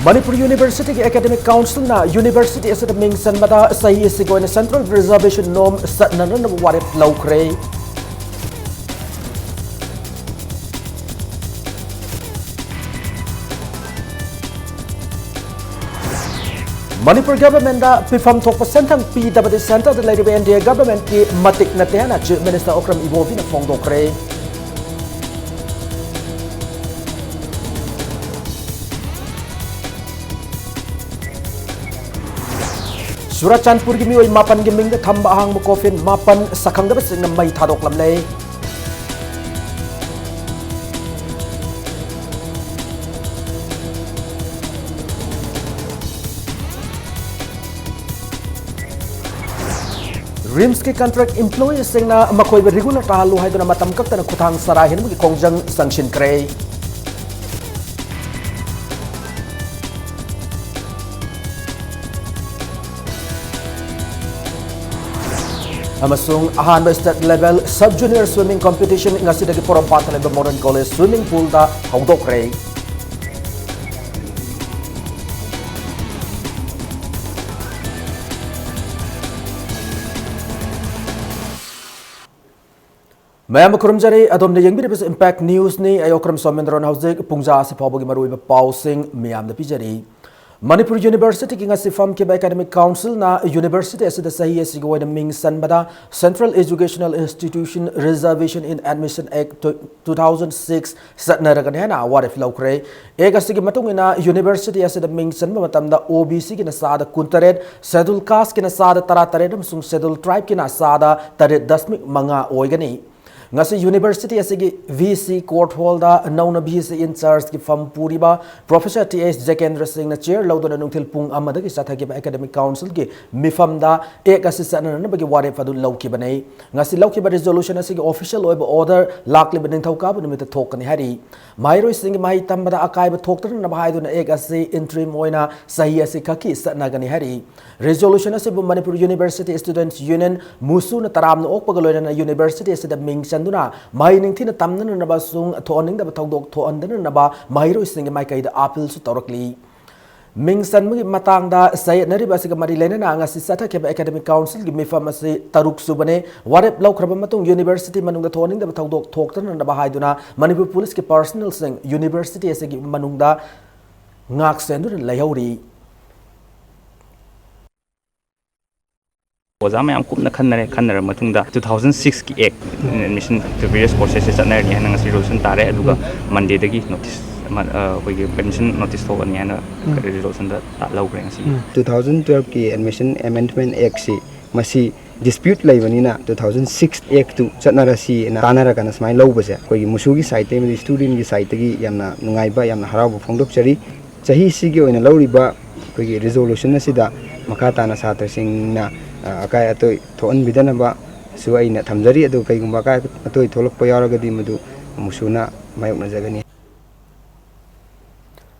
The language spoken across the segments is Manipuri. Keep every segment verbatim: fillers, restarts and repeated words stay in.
ꯃꯅꯤꯄꯨꯔ ꯌꯨꯅꯤꯚꯔꯁꯤꯇꯤꯒꯤ ꯑꯦꯀꯥꯗꯦꯃꯤꯛ ꯀꯥꯎꯟꯁꯤꯜꯅ ꯌꯨꯅꯤꯚꯔꯁꯤꯇꯤ ꯑꯁꯤꯗ ꯃꯤꯡ ꯆꯟꯕꯗ ꯆꯍꯤ ꯑꯁꯤꯒꯤ ꯑꯣꯏꯅ ꯁꯦꯟꯇ꯭ꯔꯦꯜ ꯔꯤꯖꯔꯕꯦꯁꯟ ꯅꯣꯝ ꯆꯠꯅꯅꯅꯕ ꯋꯥꯔꯦꯞ ꯂꯧꯈ꯭ꯔꯦ꯫ ꯃꯅꯤꯄꯨꯔ ꯒꯚꯔꯟꯃꯦꯟꯗ ꯄꯤꯐꯝ ꯊꯣꯛꯄ ꯁꯦꯟꯊꯪ ꯄꯤꯗꯕꯗꯤ ꯁꯦꯟꯇꯔꯗ ꯂꯩꯔꯤꯕ ꯑꯦꯟ ꯗꯤ ꯑꯦ ꯒꯚꯔꯟꯃꯦꯟꯠꯀꯤ ꯃꯇꯤꯛ ꯅꯠꯇꯦ ꯍꯥꯏꯅ ꯆꯤꯐ ꯃꯤꯅꯤꯁꯇꯔ ꯑꯣꯀ꯭ꯔꯝ ꯏꯕꯣꯕꯤꯅ ꯐꯣꯡꯗꯣꯛꯈ꯭ꯔꯦ꯫ ꯆꯨꯔꯥꯆꯥꯟꯄꯨꯔꯒꯤ ꯃꯤꯑꯣꯏ ꯃꯥꯄꯟꯒꯤ ꯃꯤꯡꯗ ꯊꯝꯕ ꯑꯍꯥꯡꯕ ꯀꯣꯐꯤꯟ ꯃꯥꯄꯟ ꯁꯛꯈꯪꯗꯕꯁꯤꯡꯅ ꯃꯩ ꯊꯥꯗꯣꯛꯂꯝꯂꯦ꯫ ꯔꯤꯝꯁꯀꯤ ꯀꯟꯇ꯭ꯔꯦꯛ ꯏꯝꯄ꯭ꯂꯣꯌꯤꯁꯤꯡꯅ ꯃꯈꯣꯏꯕꯨ ꯔꯤꯒꯨꯂꯔ ꯇꯥꯍꯜꯂꯨ ꯍꯥꯏꯗꯨꯅ ꯃꯇꯝ ꯀꯛꯇꯅ ꯈꯨꯊꯥꯡ ꯆꯔꯥ ꯍꯦꯟꯕꯒꯤ ꯈꯣꯡꯖꯪ ꯆꯪꯁꯤꯟꯈ꯭ꯔꯦ꯫ ꯑꯃꯁꯨꯡ ꯑꯍꯥꯟꯕ state level sub junior swimming competition ꯉꯁꯤꯗꯒꯤ ꯄꯣꯔꯣꯝꯄꯥꯠꯇ ꯂꯩꯕ ꯃꯣꯗꯔꯟ ꯀꯣꯂꯦꯖ ꯁ꯭ꯋꯤꯃꯤꯡ ꯄꯨꯜꯗ ꯍꯧꯗꯣꯛꯈ꯭ꯔꯦ꯫ ꯃꯌꯥꯝꯕꯨ ꯈꯨꯔꯨꯝꯖꯔꯤ꯫ ꯑꯗꯣꯝꯅ ꯌꯦꯡꯕꯤꯔꯤꯕꯁꯤ ꯏꯝꯄꯦꯛ ꯅ꯭ꯌꯨꯁꯅꯤ꯫ ꯑꯩ ꯑꯣꯀ꯭ꯔꯝ ꯁꯣꯃꯦꯟꯗ꯭ꯔꯣꯅ ꯍꯧꯖꯤꯛ ꯄꯨꯡꯖꯥ ꯑꯁꯤ ꯐꯥꯎꯕꯒꯤ ꯃꯔꯨꯑꯣꯏꯕ ꯄꯥꯎꯁꯤꯡ ꯃꯤꯌꯥꯝꯗ ꯄꯤꯖꯔꯤ꯫ ꯃꯅꯤꯄꯨꯔ ꯌꯨꯅꯤꯚꯔꯁꯤꯇꯤꯒꯤ ꯉꯁꯤ ꯐꯝꯈꯤꯕ ꯑꯦꯀꯥꯗꯦꯃꯤꯛ ꯀꯥꯎꯟꯁꯤꯜꯅ ꯌꯨꯅꯤꯚꯔꯁꯤꯇꯤ ꯑꯁꯤꯗ ꯆꯍꯤ ꯑꯁꯤꯒꯤ ꯑꯣꯏꯅ ꯃꯤꯡ ꯆꯟꯕꯗ Central Educational Institution Reservation in Admission Act two thousand six ꯆꯠꯅꯔꯒꯅꯤ ꯍꯥꯏꯅ ꯋꯥꯔꯦꯞ ꯂꯧꯈ꯭ꯔꯦ꯫ ꯑꯦꯛ ꯑꯁꯤꯒꯤ ꯃꯇꯨꯡ ꯏꯟꯅ ꯌꯨꯅꯤꯚꯔꯁꯤꯇꯤ ꯑꯁꯤꯗ ꯃꯤꯡ ꯆꯟꯕ ꯃꯇꯝꯗ ꯑꯣ ꯕꯤ ꯁꯤꯒꯤꯅ ꯆꯥꯗ ꯀꯨꯟꯇꯔꯦꯠ, ꯁꯦꯗꯨꯜ ꯀꯥꯁꯀꯤꯅ ꯆꯥꯗ ꯇꯔꯥꯇꯔꯦꯠ ꯑꯃꯁꯨꯡ ꯁꯦꯗꯨꯜ ꯇ꯭ꯔꯥꯏꯕꯀꯤꯅ ꯆꯥꯗ ꯇꯔꯦꯠ ꯗꯁꯃꯤꯛ ꯃꯉꯥ ꯑꯣꯏꯒꯅꯤ꯫ ꯉꯁꯤ ꯌꯨꯅꯤꯚꯔꯁꯤꯇꯤ ꯑꯁꯤꯒꯤ ꯚꯤ ꯁꯤ ꯀꯣꯔꯠ ꯍꯣꯜꯗ ꯅꯧꯅ ꯚꯤ ꯁꯤ ꯏꯟꯆꯥꯔꯖꯀꯤ ꯐꯝ ꯄꯨꯔꯤꯕ ꯄ꯭ꯔꯣꯐꯦꯁꯔ ꯇꯤ ꯑꯩꯆ ꯖꯦꯀꯦꯟꯗ꯭ꯔ ꯁꯤꯡꯅ ꯆꯤꯌꯔ ꯂꯧꯗꯨꯅ ꯅꯨꯡꯊꯤꯜ ꯄꯨꯡ ꯑꯃꯗꯒꯤ ꯆꯠꯊꯈꯤꯕ ꯑꯦꯀꯥꯗꯦꯃꯤꯛ ꯀꯥꯎꯟꯁꯤꯜꯒꯤ ꯃꯤꯐꯝꯗ ꯑꯦꯛ ꯑꯁꯤ ꯆꯠꯅꯅꯕꯒꯤ ꯋꯥꯔꯦꯞ ꯑꯗꯨ ꯂꯧꯈꯤꯕꯅꯤ꯫ ꯉꯁꯤ ꯂꯧꯈꯤꯕ ꯔꯤꯖꯣꯂꯨꯁꯟ ꯑꯁꯤꯒꯤ ꯑꯣꯐꯤꯁꯤꯌꯦꯜ ꯑꯣꯏꯕ ꯑꯣꯔꯗꯔ ꯂꯥꯛꯂꯤꯕ ꯅꯤꯡꯊꯧꯀꯥꯕ ꯅꯨꯃꯤꯠꯇ ꯊꯣꯛꯀꯅꯤ ꯍꯥꯏꯔꯤ꯫ ꯃꯍꯩꯔꯣꯏꯁꯤꯡꯒꯤ ꯃꯍꯩ ꯇꯝꯕꯗ ꯑꯀꯥꯏꯕ ꯊꯣꯛꯇꯅꯅꯕ ꯍꯥꯏꯗꯨꯅ ꯑꯦꯛ ꯑꯁꯤ ꯏꯟꯇ꯭ꯔꯤꯝ ꯑꯣꯏꯅ ꯆꯍꯤ ꯑꯁꯤ ꯈꯛꯀꯤ ꯆꯠꯅꯒꯅꯤ ꯍꯥꯏꯔꯤ꯫ ꯔꯤꯖꯣꯂꯨꯁꯟ ꯑꯁꯤꯕꯨ ꯃꯅꯤꯄꯨꯔ ꯌꯨꯅꯤꯚꯔꯁꯤꯇꯤ ꯁ꯭ꯇꯨꯗꯦꯟꯠꯁ ꯌꯨꯅꯤꯌꯟ, ꯃꯨꯁꯨꯅ ꯇꯔꯥꯝꯅ ꯑꯣꯛꯄꯒ ꯂꯣꯏꯅꯅ ꯌꯨꯅꯤꯚꯔꯁꯤꯇꯤ ꯑꯁꯤꯗ ꯃꯤꯡ ꯆꯟꯗꯨꯅ ꯃꯍꯩ ꯅꯤꯡꯊꯤꯅ ꯇꯝꯅꯅꯕ ꯑꯃꯁꯨꯡ ꯊꯣꯛꯍꯟꯅꯤꯡꯗꯕ ꯊꯧꯗꯣꯛ ꯊꯣꯛꯍꯟꯗꯅꯅꯕ ꯃꯍꯩꯔꯣꯏꯁꯤꯡꯒꯤ ꯃꯥꯏꯀꯩꯗ ꯑꯥꯄꯤꯜꯁꯨ ꯇꯧꯔꯛꯂꯤ꯫ ꯃꯤꯡ ꯆꯟꯕꯒꯤ ꯃꯇꯥꯡꯗ ꯆꯌꯦꯠꯅꯔꯤꯕ ꯑꯁꯤꯒ ꯃꯔꯤ ꯂꯩꯅꯅ ꯉꯁꯤ ꯆꯠꯊꯈꯤꯕ Academic Councilꯒꯤ ꯃꯤꯐꯝ ꯑꯁꯤ ꯇꯔꯨꯛ ꯁꯨꯕꯅꯤ꯫ ꯋꯥꯔꯦꯞ ꯂꯧꯈ꯭ꯔꯕ ꯃꯇꯨꯡ university ꯃꯅꯨꯡꯗ ꯊꯣꯛꯍꯟꯅꯤꯡꯗꯕ ꯊꯧꯗꯣꯛ ꯊꯣꯛꯇꯅꯅꯕ ꯍꯥꯏꯗꯨꯅ ꯃꯅꯤꯄꯨꯔ ꯄꯨꯂꯤꯁꯀꯤ personnelꯁꯤꯡ university ꯑꯁꯤꯒꯤ ꯃꯅꯨꯡꯗ ꯉꯥꯛ ꯁꯦꯟꯗꯨꯅ ꯂꯩꯍꯧꯔꯤ꯫ ꯑꯣꯖꯥ ꯃꯌꯥꯝ ꯀꯨꯞꯅ ꯈꯟꯅꯔꯦ꯫ ꯈꯟꯅꯔꯕ ꯃꯇꯨꯡꯗ two thousand sixꯀꯤ Act admission to various courses ꯆꯠꯅꯔꯅꯤ ꯍꯥꯏꯅ ꯉꯁꯤ resolution ꯇꯥꯔꯦ꯫ ꯑꯗꯨꯒ Mondayꯗꯒꯤ notice ꯑꯃ, ꯑ, ꯑꯩꯈꯣꯏꯒꯤ admission notice ꯊꯣꯛꯑꯅꯤ ꯍꯥꯏꯅ resolutionꯗ ꯂꯧꯈ꯭ꯔꯦ ꯉꯁꯤ꯫ Two thousand twelveꯀꯤ Admission Amendment Actꯁꯤ ꯃꯁꯤ dispute ꯂꯩꯕꯅꯤꯅ two thousand six Actꯇꯨ ꯆꯠꯅꯔꯁꯤꯅ ꯇꯥꯟꯅꯔꯒꯅ ꯁꯨꯃꯥꯏꯅ ꯂꯧꯕꯁꯦ ꯑꯩꯈꯣꯏꯒꯤ ꯃꯨꯁꯨꯒꯤ sideꯇꯒꯤ ꯑꯃꯗꯤ studentꯀꯤ sideꯇꯒꯤ ꯌꯥꯝꯅ ꯅꯨꯡꯉꯥꯏꯕ, ꯌꯥꯝꯅ ꯍꯔꯥꯎꯕ ꯐꯣꯡꯗꯣꯛꯆꯔꯤ꯫ ꯆꯍꯤꯁꯤꯒꯤ ꯑꯣꯏꯅ ꯂꯧꯔꯤꯕ ꯑꯩꯈꯣꯏꯒꯤ resolution ꯑꯁꯤꯗ ꯃꯈꯥ ꯇꯥꯅ ꯁꯥꯇ꯭ꯔꯁꯤꯡꯅ, ꯑ, ꯑꯀꯥꯏ ꯑꯇꯣꯏ ꯊꯣꯛꯍꯟꯕꯤꯗꯅꯕꯁꯨ ꯑꯩꯅ ꯊꯝꯖꯔꯤ꯫ ꯑꯗꯨꯒ ꯀꯩꯒꯨꯝꯕ ꯑꯀꯥꯏ ꯑꯇꯣꯏ ꯊꯣꯛꯂꯛꯄ ꯌꯥꯎꯔꯒꯗꯤ ꯃꯗꯨ ꯃꯨꯁꯨꯅ ꯃꯥꯌꯣꯛꯅꯖꯒꯅꯤ꯫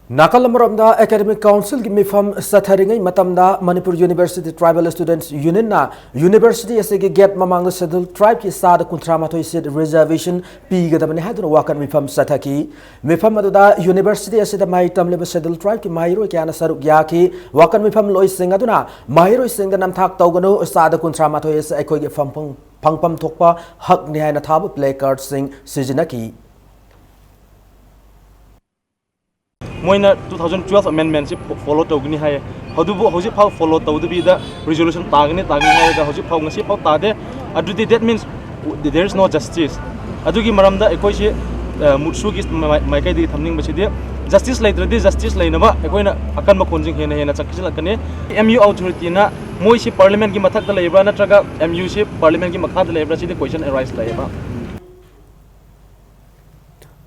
ꯅꯥꯀꯜ ꯑꯃꯔꯣꯝꯗ Academic Councilꯒꯤ ꯃꯤꯐꯝ ꯆꯠꯊꯔꯤꯉꯩ ꯃꯇꯝꯗ Manipur University Tribal Students Unionꯅ university ꯑꯁꯤꯒꯤ gate ꯃꯃꯥꯡꯗ Scheduled Tribeꯀꯤ ꯆꯥꯗ ꯀꯨꯟꯊ꯭ꯔꯥ ꯃꯥꯊꯣꯏ seat reservation ꯄꯤꯒꯗꯕꯅꯤ ꯍꯥꯏꯗꯨꯅ ꯋꯥꯀꯠ ꯃꯤꯐꯝ ꯆꯠꯊꯈꯤ꯫ ꯃꯤꯐꯝ ꯑꯗꯨꯗ university ꯑꯁꯤꯗ ꯃꯍꯩ ꯇꯝꯂꯤꯕ Scheduled Tribeꯀꯤ ꯃꯍꯩꯔꯣꯏ ꯀꯌꯥꯅ ꯁꯔꯨꯛ ꯌꯥꯈꯤ꯫ ꯋꯥꯀꯠ ꯃꯤꯐꯝ ꯂꯣꯏꯁꯤꯡ ꯑꯗꯨꯅ ꯃꯍꯩꯔꯣꯏꯁꯤꯡꯗ ꯅꯝꯊꯥꯛ ꯇꯧꯒꯅꯨ, ꯆꯥꯗ ꯀꯨꯟꯊ꯭ꯔꯥ ꯃꯥꯊꯣꯏ ꯑꯁꯤ ꯑꯩꯈꯣꯏꯒꯤ ꯐꯪꯐꯝ, ꯐꯪꯐꯝ ꯊꯣꯛꯄ ꯍꯛꯅꯤ ꯍꯥꯏꯅ ꯊꯥꯕ placardꯁꯤꯡ ꯁꯤꯖꯤꯟꯅꯈꯤ꯫ ꯃꯣꯏꯅ two thousand twelve amendmentꯁꯤ follow ꯇꯧꯒꯅꯤ ꯍꯥꯏꯌꯦ꯫ ꯑꯗꯨꯕꯨ ꯍꯧꯖꯤꯛ ꯐꯥꯎ follow ꯇꯧꯗꯕꯤꯗ resolution ꯇꯥꯒꯅꯤ, ꯇꯥꯒꯅꯤ ꯍꯥꯏꯔꯒ ꯍꯧꯖꯤꯛ ꯐꯥꯎ, ꯉꯁꯤ ꯐꯥꯎ ꯇꯥꯗꯦ꯫ ꯑꯗꯨꯗꯤ that means there is no justice꯫ ꯑꯗꯨꯒꯤ ꯃꯔꯝꯗ ꯑꯩꯈꯣꯏꯁꯤ, ꯑ, ꯃꯨꯠꯁꯨꯒꯤ ꯃꯥꯏ-, ꯃꯥꯏꯀꯩꯗꯒꯤ ꯊꯝꯅꯤꯡꯕꯁꯤꯗꯤ, justice ꯂꯩꯇ꯭ꯔꯗꯤ justice ꯂꯩꯅꯕ ꯑꯩꯈꯣꯏꯅ ꯑꯀꯟꯕ ꯈꯣꯟꯁꯤꯡ ꯍꯦꯟꯅ ꯍꯦꯟꯅ ꯆꯪꯁꯤꯜꯂꯛꯀꯅꯤ꯫ M U authorityꯅ ꯃꯣꯏꯁꯤ parliamentꯀꯤ ꯃꯊꯛꯇ ꯂꯩꯕ꯭ꯔꯥ ꯅꯠꯇ꯭ꯔꯒ M Uꯁꯤ parliamentꯀꯤ ꯃꯈꯥꯗ ꯂꯩꯕ꯭ꯔꯥ, ꯁꯤꯗꯤ question arise ꯂꯩꯌꯦꯕ꯫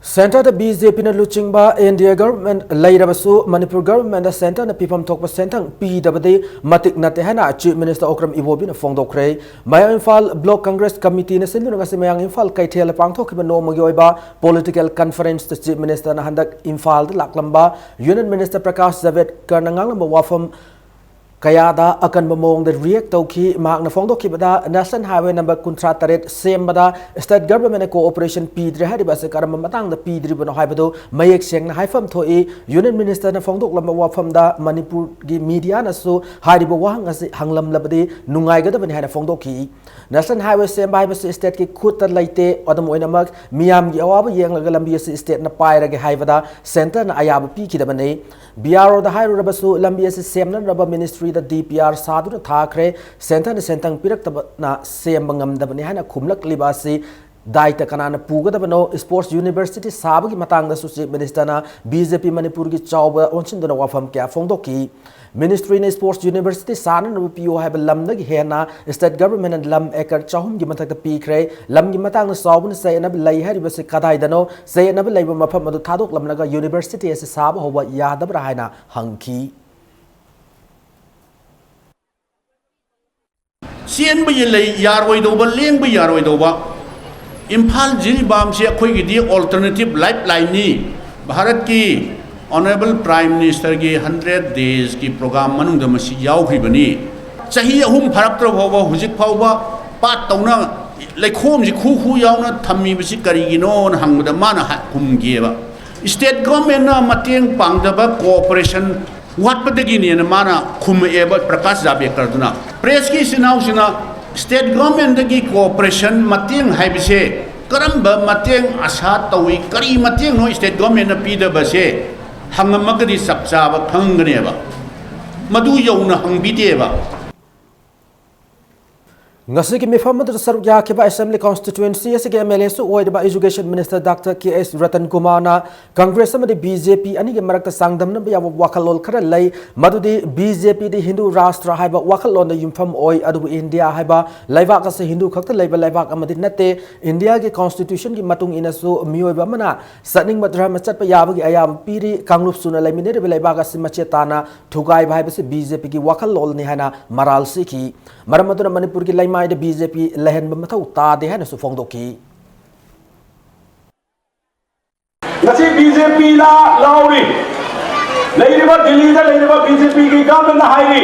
Centreꯗ BJPꯅ ꯂꯨꯆꯤꯡꯕ NDA government ꯂꯩꯔꯕꯁꯨ, ꯃꯅꯤꯄꯨꯔ governmentꯇ centreꯅ ꯄꯤꯐꯝ ꯊꯣꯛꯄ ꯁꯦꯟꯊꯪ ꯄꯤꯗꯕꯗꯤ ꯃꯇꯤꯛ ꯅꯠꯇꯦ ꯍꯥꯏꯅ Chief Minister ꯑꯣꯀ꯭ꯔꯝ ꯏꯕꯣꯕꯤꯅ ꯐꯣꯡꯗꯣꯛꯈ꯭ꯔꯦ꯫ ꯃꯌꯥꯡ ꯏꯝꯐꯥꯜ Block Congress Committeeꯅ ꯁꯤꯟꯗꯨꯅ ꯉꯁꯤ ꯃꯌꯥꯡ ꯏꯝꯐꯥꯜ ꯀꯩꯊꯦꯜꯗ ꯄꯥꯡꯊꯣꯛꯈꯤꯕ ꯅꯣꯡꯃꯒꯤ ꯑꯣꯏꯕ political conferenceꯇ Chief Ministerꯅ ꯍꯟꯗꯛ ꯏꯝꯐꯥꯜꯗ ꯂꯥꯛꯂꯝꯕ Union Minister ꯄ꯭ꯔꯀꯥꯁ ꯖꯥꯚꯦꯗꯀꯔꯅ ꯉꯥꯡꯂꯝꯕ ꯋꯥꯐꯝ ꯀꯌꯥꯗ ꯑꯀꯟꯕ ꯃꯑꯣꯡꯗ react ꯇꯧꯈꯤ꯫ ꯃꯍꯥꯛꯅ ꯐꯣꯡꯗꯣꯛꯈꯤꯕꯗ, National Highway number ꯀꯨꯟꯊ꯭ꯔꯥ ꯇꯔꯦꯠ ꯁꯦꯝꯕꯗ state government ꯅ cooperation ꯄꯤꯗ꯭ꯔꯦ ꯍꯥꯏꯔꯤꯕ ꯑꯁꯤ ꯀꯔꯝꯕ ꯃꯇꯥꯡꯗ ꯄꯤꯗ꯭ꯔꯤꯕꯅꯣ ꯍꯥꯏꯕꯗꯨ ꯃꯌꯦꯛ ꯁꯦꯡꯅ ꯍꯥꯏꯐꯝ ꯊꯣꯛꯏ꯫ Union Minister ꯅ ꯐꯣꯡꯗꯣꯛꯂꯝꯕ ꯋꯥꯐꯝꯗ ꯃꯅꯤꯄꯨꯔꯒꯤ media ꯅꯁꯨ ꯍꯥꯏꯔꯤꯕ ꯋꯥꯍꯪ ꯑꯁꯤ ꯍꯪꯂꯝꯂꯕꯗꯤ ꯅꯨꯡꯉꯥꯏꯒꯗꯕꯅꯤ ꯍꯥꯏꯅ ꯐꯣꯡꯗꯣꯛꯈꯤ꯫ National Highway ꯁꯦꯝꯕ ꯍꯥꯏꯕꯁꯤ state ꯀꯤ ꯈꯨꯠꯇ ꯂꯩꯇꯦ꯫ ꯑꯗꯨꯝ ꯑꯣꯏꯅꯃꯛ, ꯃꯤꯌꯥꯝꯒꯤ ꯑꯋꯥꯕ ꯌꯦꯡꯂꯒ ꯂꯝꯕꯤ ꯑꯁꯤ state ꯅ ꯄꯥꯏꯔꯒꯦ ꯍꯥꯏꯕꯗ centre ꯅ ꯑꯌꯥꯕ ꯄꯤꯈꯤꯗꯕꯅꯤ꯫ B R O ꯗ ꯍꯥꯏꯔꯨꯔꯕꯁꯨ, ꯂꯝꯕꯤ ꯑꯁꯤ ꯁꯦꯝꯅꯅꯕ ministry ꯗ D P R ꯁꯥꯗꯨꯅ ꯊꯥꯈ꯭ꯔꯦ꯫ Centre ꯅ ꯁꯦꯟꯊꯪ ꯄꯤꯔꯛꯇꯕꯅ ꯁꯦꯝꯕ ꯉꯝꯗꯕꯅꯤ ꯍꯥꯏꯅ ꯈꯨꯝꯂꯛꯂꯤꯕ ꯑꯁꯤ ꯗꯥꯏꯇ ꯀꯅꯥꯅ ꯄꯨꯒꯗꯕꯅꯣ? Sports University ꯁꯥꯕꯒꯤ ꯃꯇꯥꯡꯗꯁꯨ Chief Minister ꯅ B J P ꯃꯅꯤꯄꯨꯔꯒꯤ ꯆꯥꯎꯕ ꯑꯣꯟꯁꯤꯟꯗꯨꯅ ꯋꯥꯐꯝ ꯀꯌꯥ ꯐꯣꯡꯗꯣꯛꯈꯤ꯫ Ministry ꯅ Sports University ꯁꯥꯅꯅꯕ ꯄꯤꯌꯨ ꯍꯥꯏꯕ ꯂꯝꯗꯒꯤ ꯍꯦꯟꯅ state government ꯅ ꯂꯝ acre ꯆꯍꯨꯝꯒꯤ ꯃꯊꯛꯇ ꯄꯤꯈ꯭ꯔꯦ꯫ ꯂꯝꯒꯤ ꯃꯇꯥꯡꯗ ꯆꯥꯎꯕꯅ ꯆꯌꯦꯠꯅꯕ ꯂꯩ ꯍꯥꯏꯔꯤꯕꯁꯤ ꯀꯗꯥꯏꯗꯅꯣ? ꯆꯌꯦꯠꯅꯕ ꯂꯩꯕ ꯃꯐꯝ ꯑꯗꯨ ꯊꯥꯗꯣꯛꯂꯝꯂꯒ university ꯑꯁꯤ ꯁꯥꯕ ꯍꯧꯕ ꯌꯥꯗꯕ꯭ꯔꯥ ꯍꯥꯏꯅ ꯍꯪꯈꯤ꯫ ꯆꯦꯟꯕ ꯂꯩ ꯌꯥꯔꯣꯏꯗꯧꯕ, ꯂꯦꯡꯕ ꯌꯥꯔꯣꯏꯗꯧꯕ꯫ ꯏꯝꯐꯥꯜ ꯖꯤꯔꯤꯕꯥꯝꯁꯦ ꯑꯩꯈꯣꯏꯒꯤꯗꯤ alternative lifeline ꯅꯤ꯫ ꯚꯥꯔꯠꯀꯤ Honourable Prime Minister ꯒꯤ hundred days ꯀꯤ program ꯃꯅꯨꯡꯗ ꯃꯁꯤ ꯌꯥꯎꯈ꯭ꯔꯤꯕꯅꯤ꯫ ꯆꯍꯤ ꯑꯍꯨꯝ ꯐꯥꯔꯛꯇ꯭ꯔ ꯐꯥꯎꯕ, ꯍꯧꯖꯤꯛ ꯐꯥꯎꯕ ꯄꯥꯠ ꯇꯧꯅ, ꯂꯩꯈꯣꯝꯁꯤ ꯈꯨ ꯈꯨ ꯌꯥꯎꯅ ꯊꯝꯃꯤꯕꯁꯤ ꯀꯔꯤꯒꯤꯅꯣꯅ ꯍꯪꯕꯗ ꯃꯥꯅ ꯍꯥꯏ-, ꯈꯨꯝꯈꯤꯑꯕ, state government ꯅ ꯃꯇꯦꯡ ꯄꯥꯡꯗꯕ, cooperation ꯋꯥꯠꯄꯗꯒꯤꯅꯦꯅ ꯃꯥꯅ ꯈꯨꯝꯃꯛꯑꯦꯕ, ꯄ꯭ꯔꯀꯥꯁ ꯖꯥꯕꯦꯀꯔꯗꯨꯅ꯫ Press ꯀꯤ ꯏꯆꯤꯟ ꯏꯅꯥꯎꯁꯤꯡꯅ state government ꯗꯒꯤ cooperation, ꯃꯇꯦꯡ ꯍꯥꯏꯕꯁꯦ ꯀꯔꯝꯕ ꯃꯇꯦꯡ ꯑꯁꯥ ꯇꯧꯏ, ꯀꯔꯤ ꯃꯇꯦꯡꯅꯣ state government ꯅ ꯄꯤꯗꯕꯁꯦ ꯍꯪꯉꯝꯃꯒꯗꯤ ꯆꯞ ꯆꯥꯕ ꯈꯪꯒꯅꯦꯕ꯫ ꯃꯗꯨ ꯌꯧꯅ ꯍꯪꯕꯤꯗꯦꯕ꯫ ꯉꯁꯤꯒꯤ ꯃꯤꯐꯝ ꯑꯗꯨꯗ ꯁꯔꯨꯛ ꯌꯥꯈꯤꯕ Assembly Constituency ꯑꯁꯤꯒꯤ M L A ꯁꯨ ꯑꯣꯏꯔꯤꯕ Education Minister Doctor K S Ratan ꯀꯨꯃꯥꯔꯅ Congress ꯑꯃꯗꯤ B J P ꯑꯅꯤꯒꯤ ꯃꯔꯛꯇ ꯆꯥꯡꯗꯝꯅꯕ ꯌꯥꯕ ꯋꯥꯈꯜꯂꯣꯟ ꯈꯔ ꯂꯩ, ꯃꯗꯨꯗꯤ B J P ꯗꯤ ꯍꯤꯟꯗꯨ ꯔꯥꯁꯇ꯭ꯔ ꯍꯥꯏꯕ ꯋꯥꯈꯜꯂꯣꯟꯗ ꯌꯨꯝꯐꯝ ꯑꯣꯏ, ꯑꯗꯨꯕꯨ ꯏꯟꯗꯤꯌꯥ ꯍꯥꯏꯕ ꯂꯩꯕꯥꯛ ꯑꯁꯤ ꯍꯤꯟꯗꯨ ꯈꯛꯇ ꯂꯩꯕ ꯂꯩꯕꯥꯛ ꯑꯃꯗꯤ ꯅꯠꯇꯦ꯫ ꯏꯟꯗꯤꯌꯥꯒꯤ Constitution ꯒꯤ ꯃꯇꯨꯡ ꯏꯟꯅꯁꯨ ꯃꯤꯑꯣꯏꯕ ꯑꯃꯅ ꯆꯠꯅꯤꯡꯕ ꯙꯔꯃ ꯆꯠꯄ ꯌꯥꯕꯒꯤ ꯑꯌꯥꯕ ꯄꯤꯔꯤ꯫ ꯀꯥꯡꯂꯨꯞ ꯁꯨꯅ ꯂꯩꯃꯤꯟꯅꯔꯤꯕ ꯂꯩꯕꯥꯛ ꯑꯁꯤ ꯃꯆꯦꯠ ꯇꯥꯅ ꯊꯨꯒꯥꯏꯕ ꯍꯥꯏꯕꯁꯤ B J P ꯒꯤ ꯋꯥꯈꯜꯂꯣꯟꯅꯤ ꯍꯥꯏꯅ ꯃꯔꯥꯜ ꯁꯤꯈꯤ꯫ ꯃꯔꯝ ꯑꯗꯨꯅ ꯃꯅꯤꯄꯨꯔꯒꯤ ꯂꯩꯃꯥꯏꯗ B J P ꯂꯩꯍꯟꯕ ꯃꯊꯧ ꯇꯥꯗꯦ ꯍꯥꯏꯅꯁꯨ ꯐꯣꯡꯗꯣꯛꯈꯤ꯫ ꯉꯁꯤ B J P ꯅ ꯂꯥꯎꯔꯤ꯫ ꯂꯩꯔꯤꯕ ꯗꯤꯜꯂꯤꯗ ꯂꯩꯔꯤꯕ ꯕꯤ ꯖꯦ ꯄꯤꯒꯤ ꯒꯚꯔꯟꯃꯦꯟꯠꯅ ꯍꯥꯏꯔꯤ,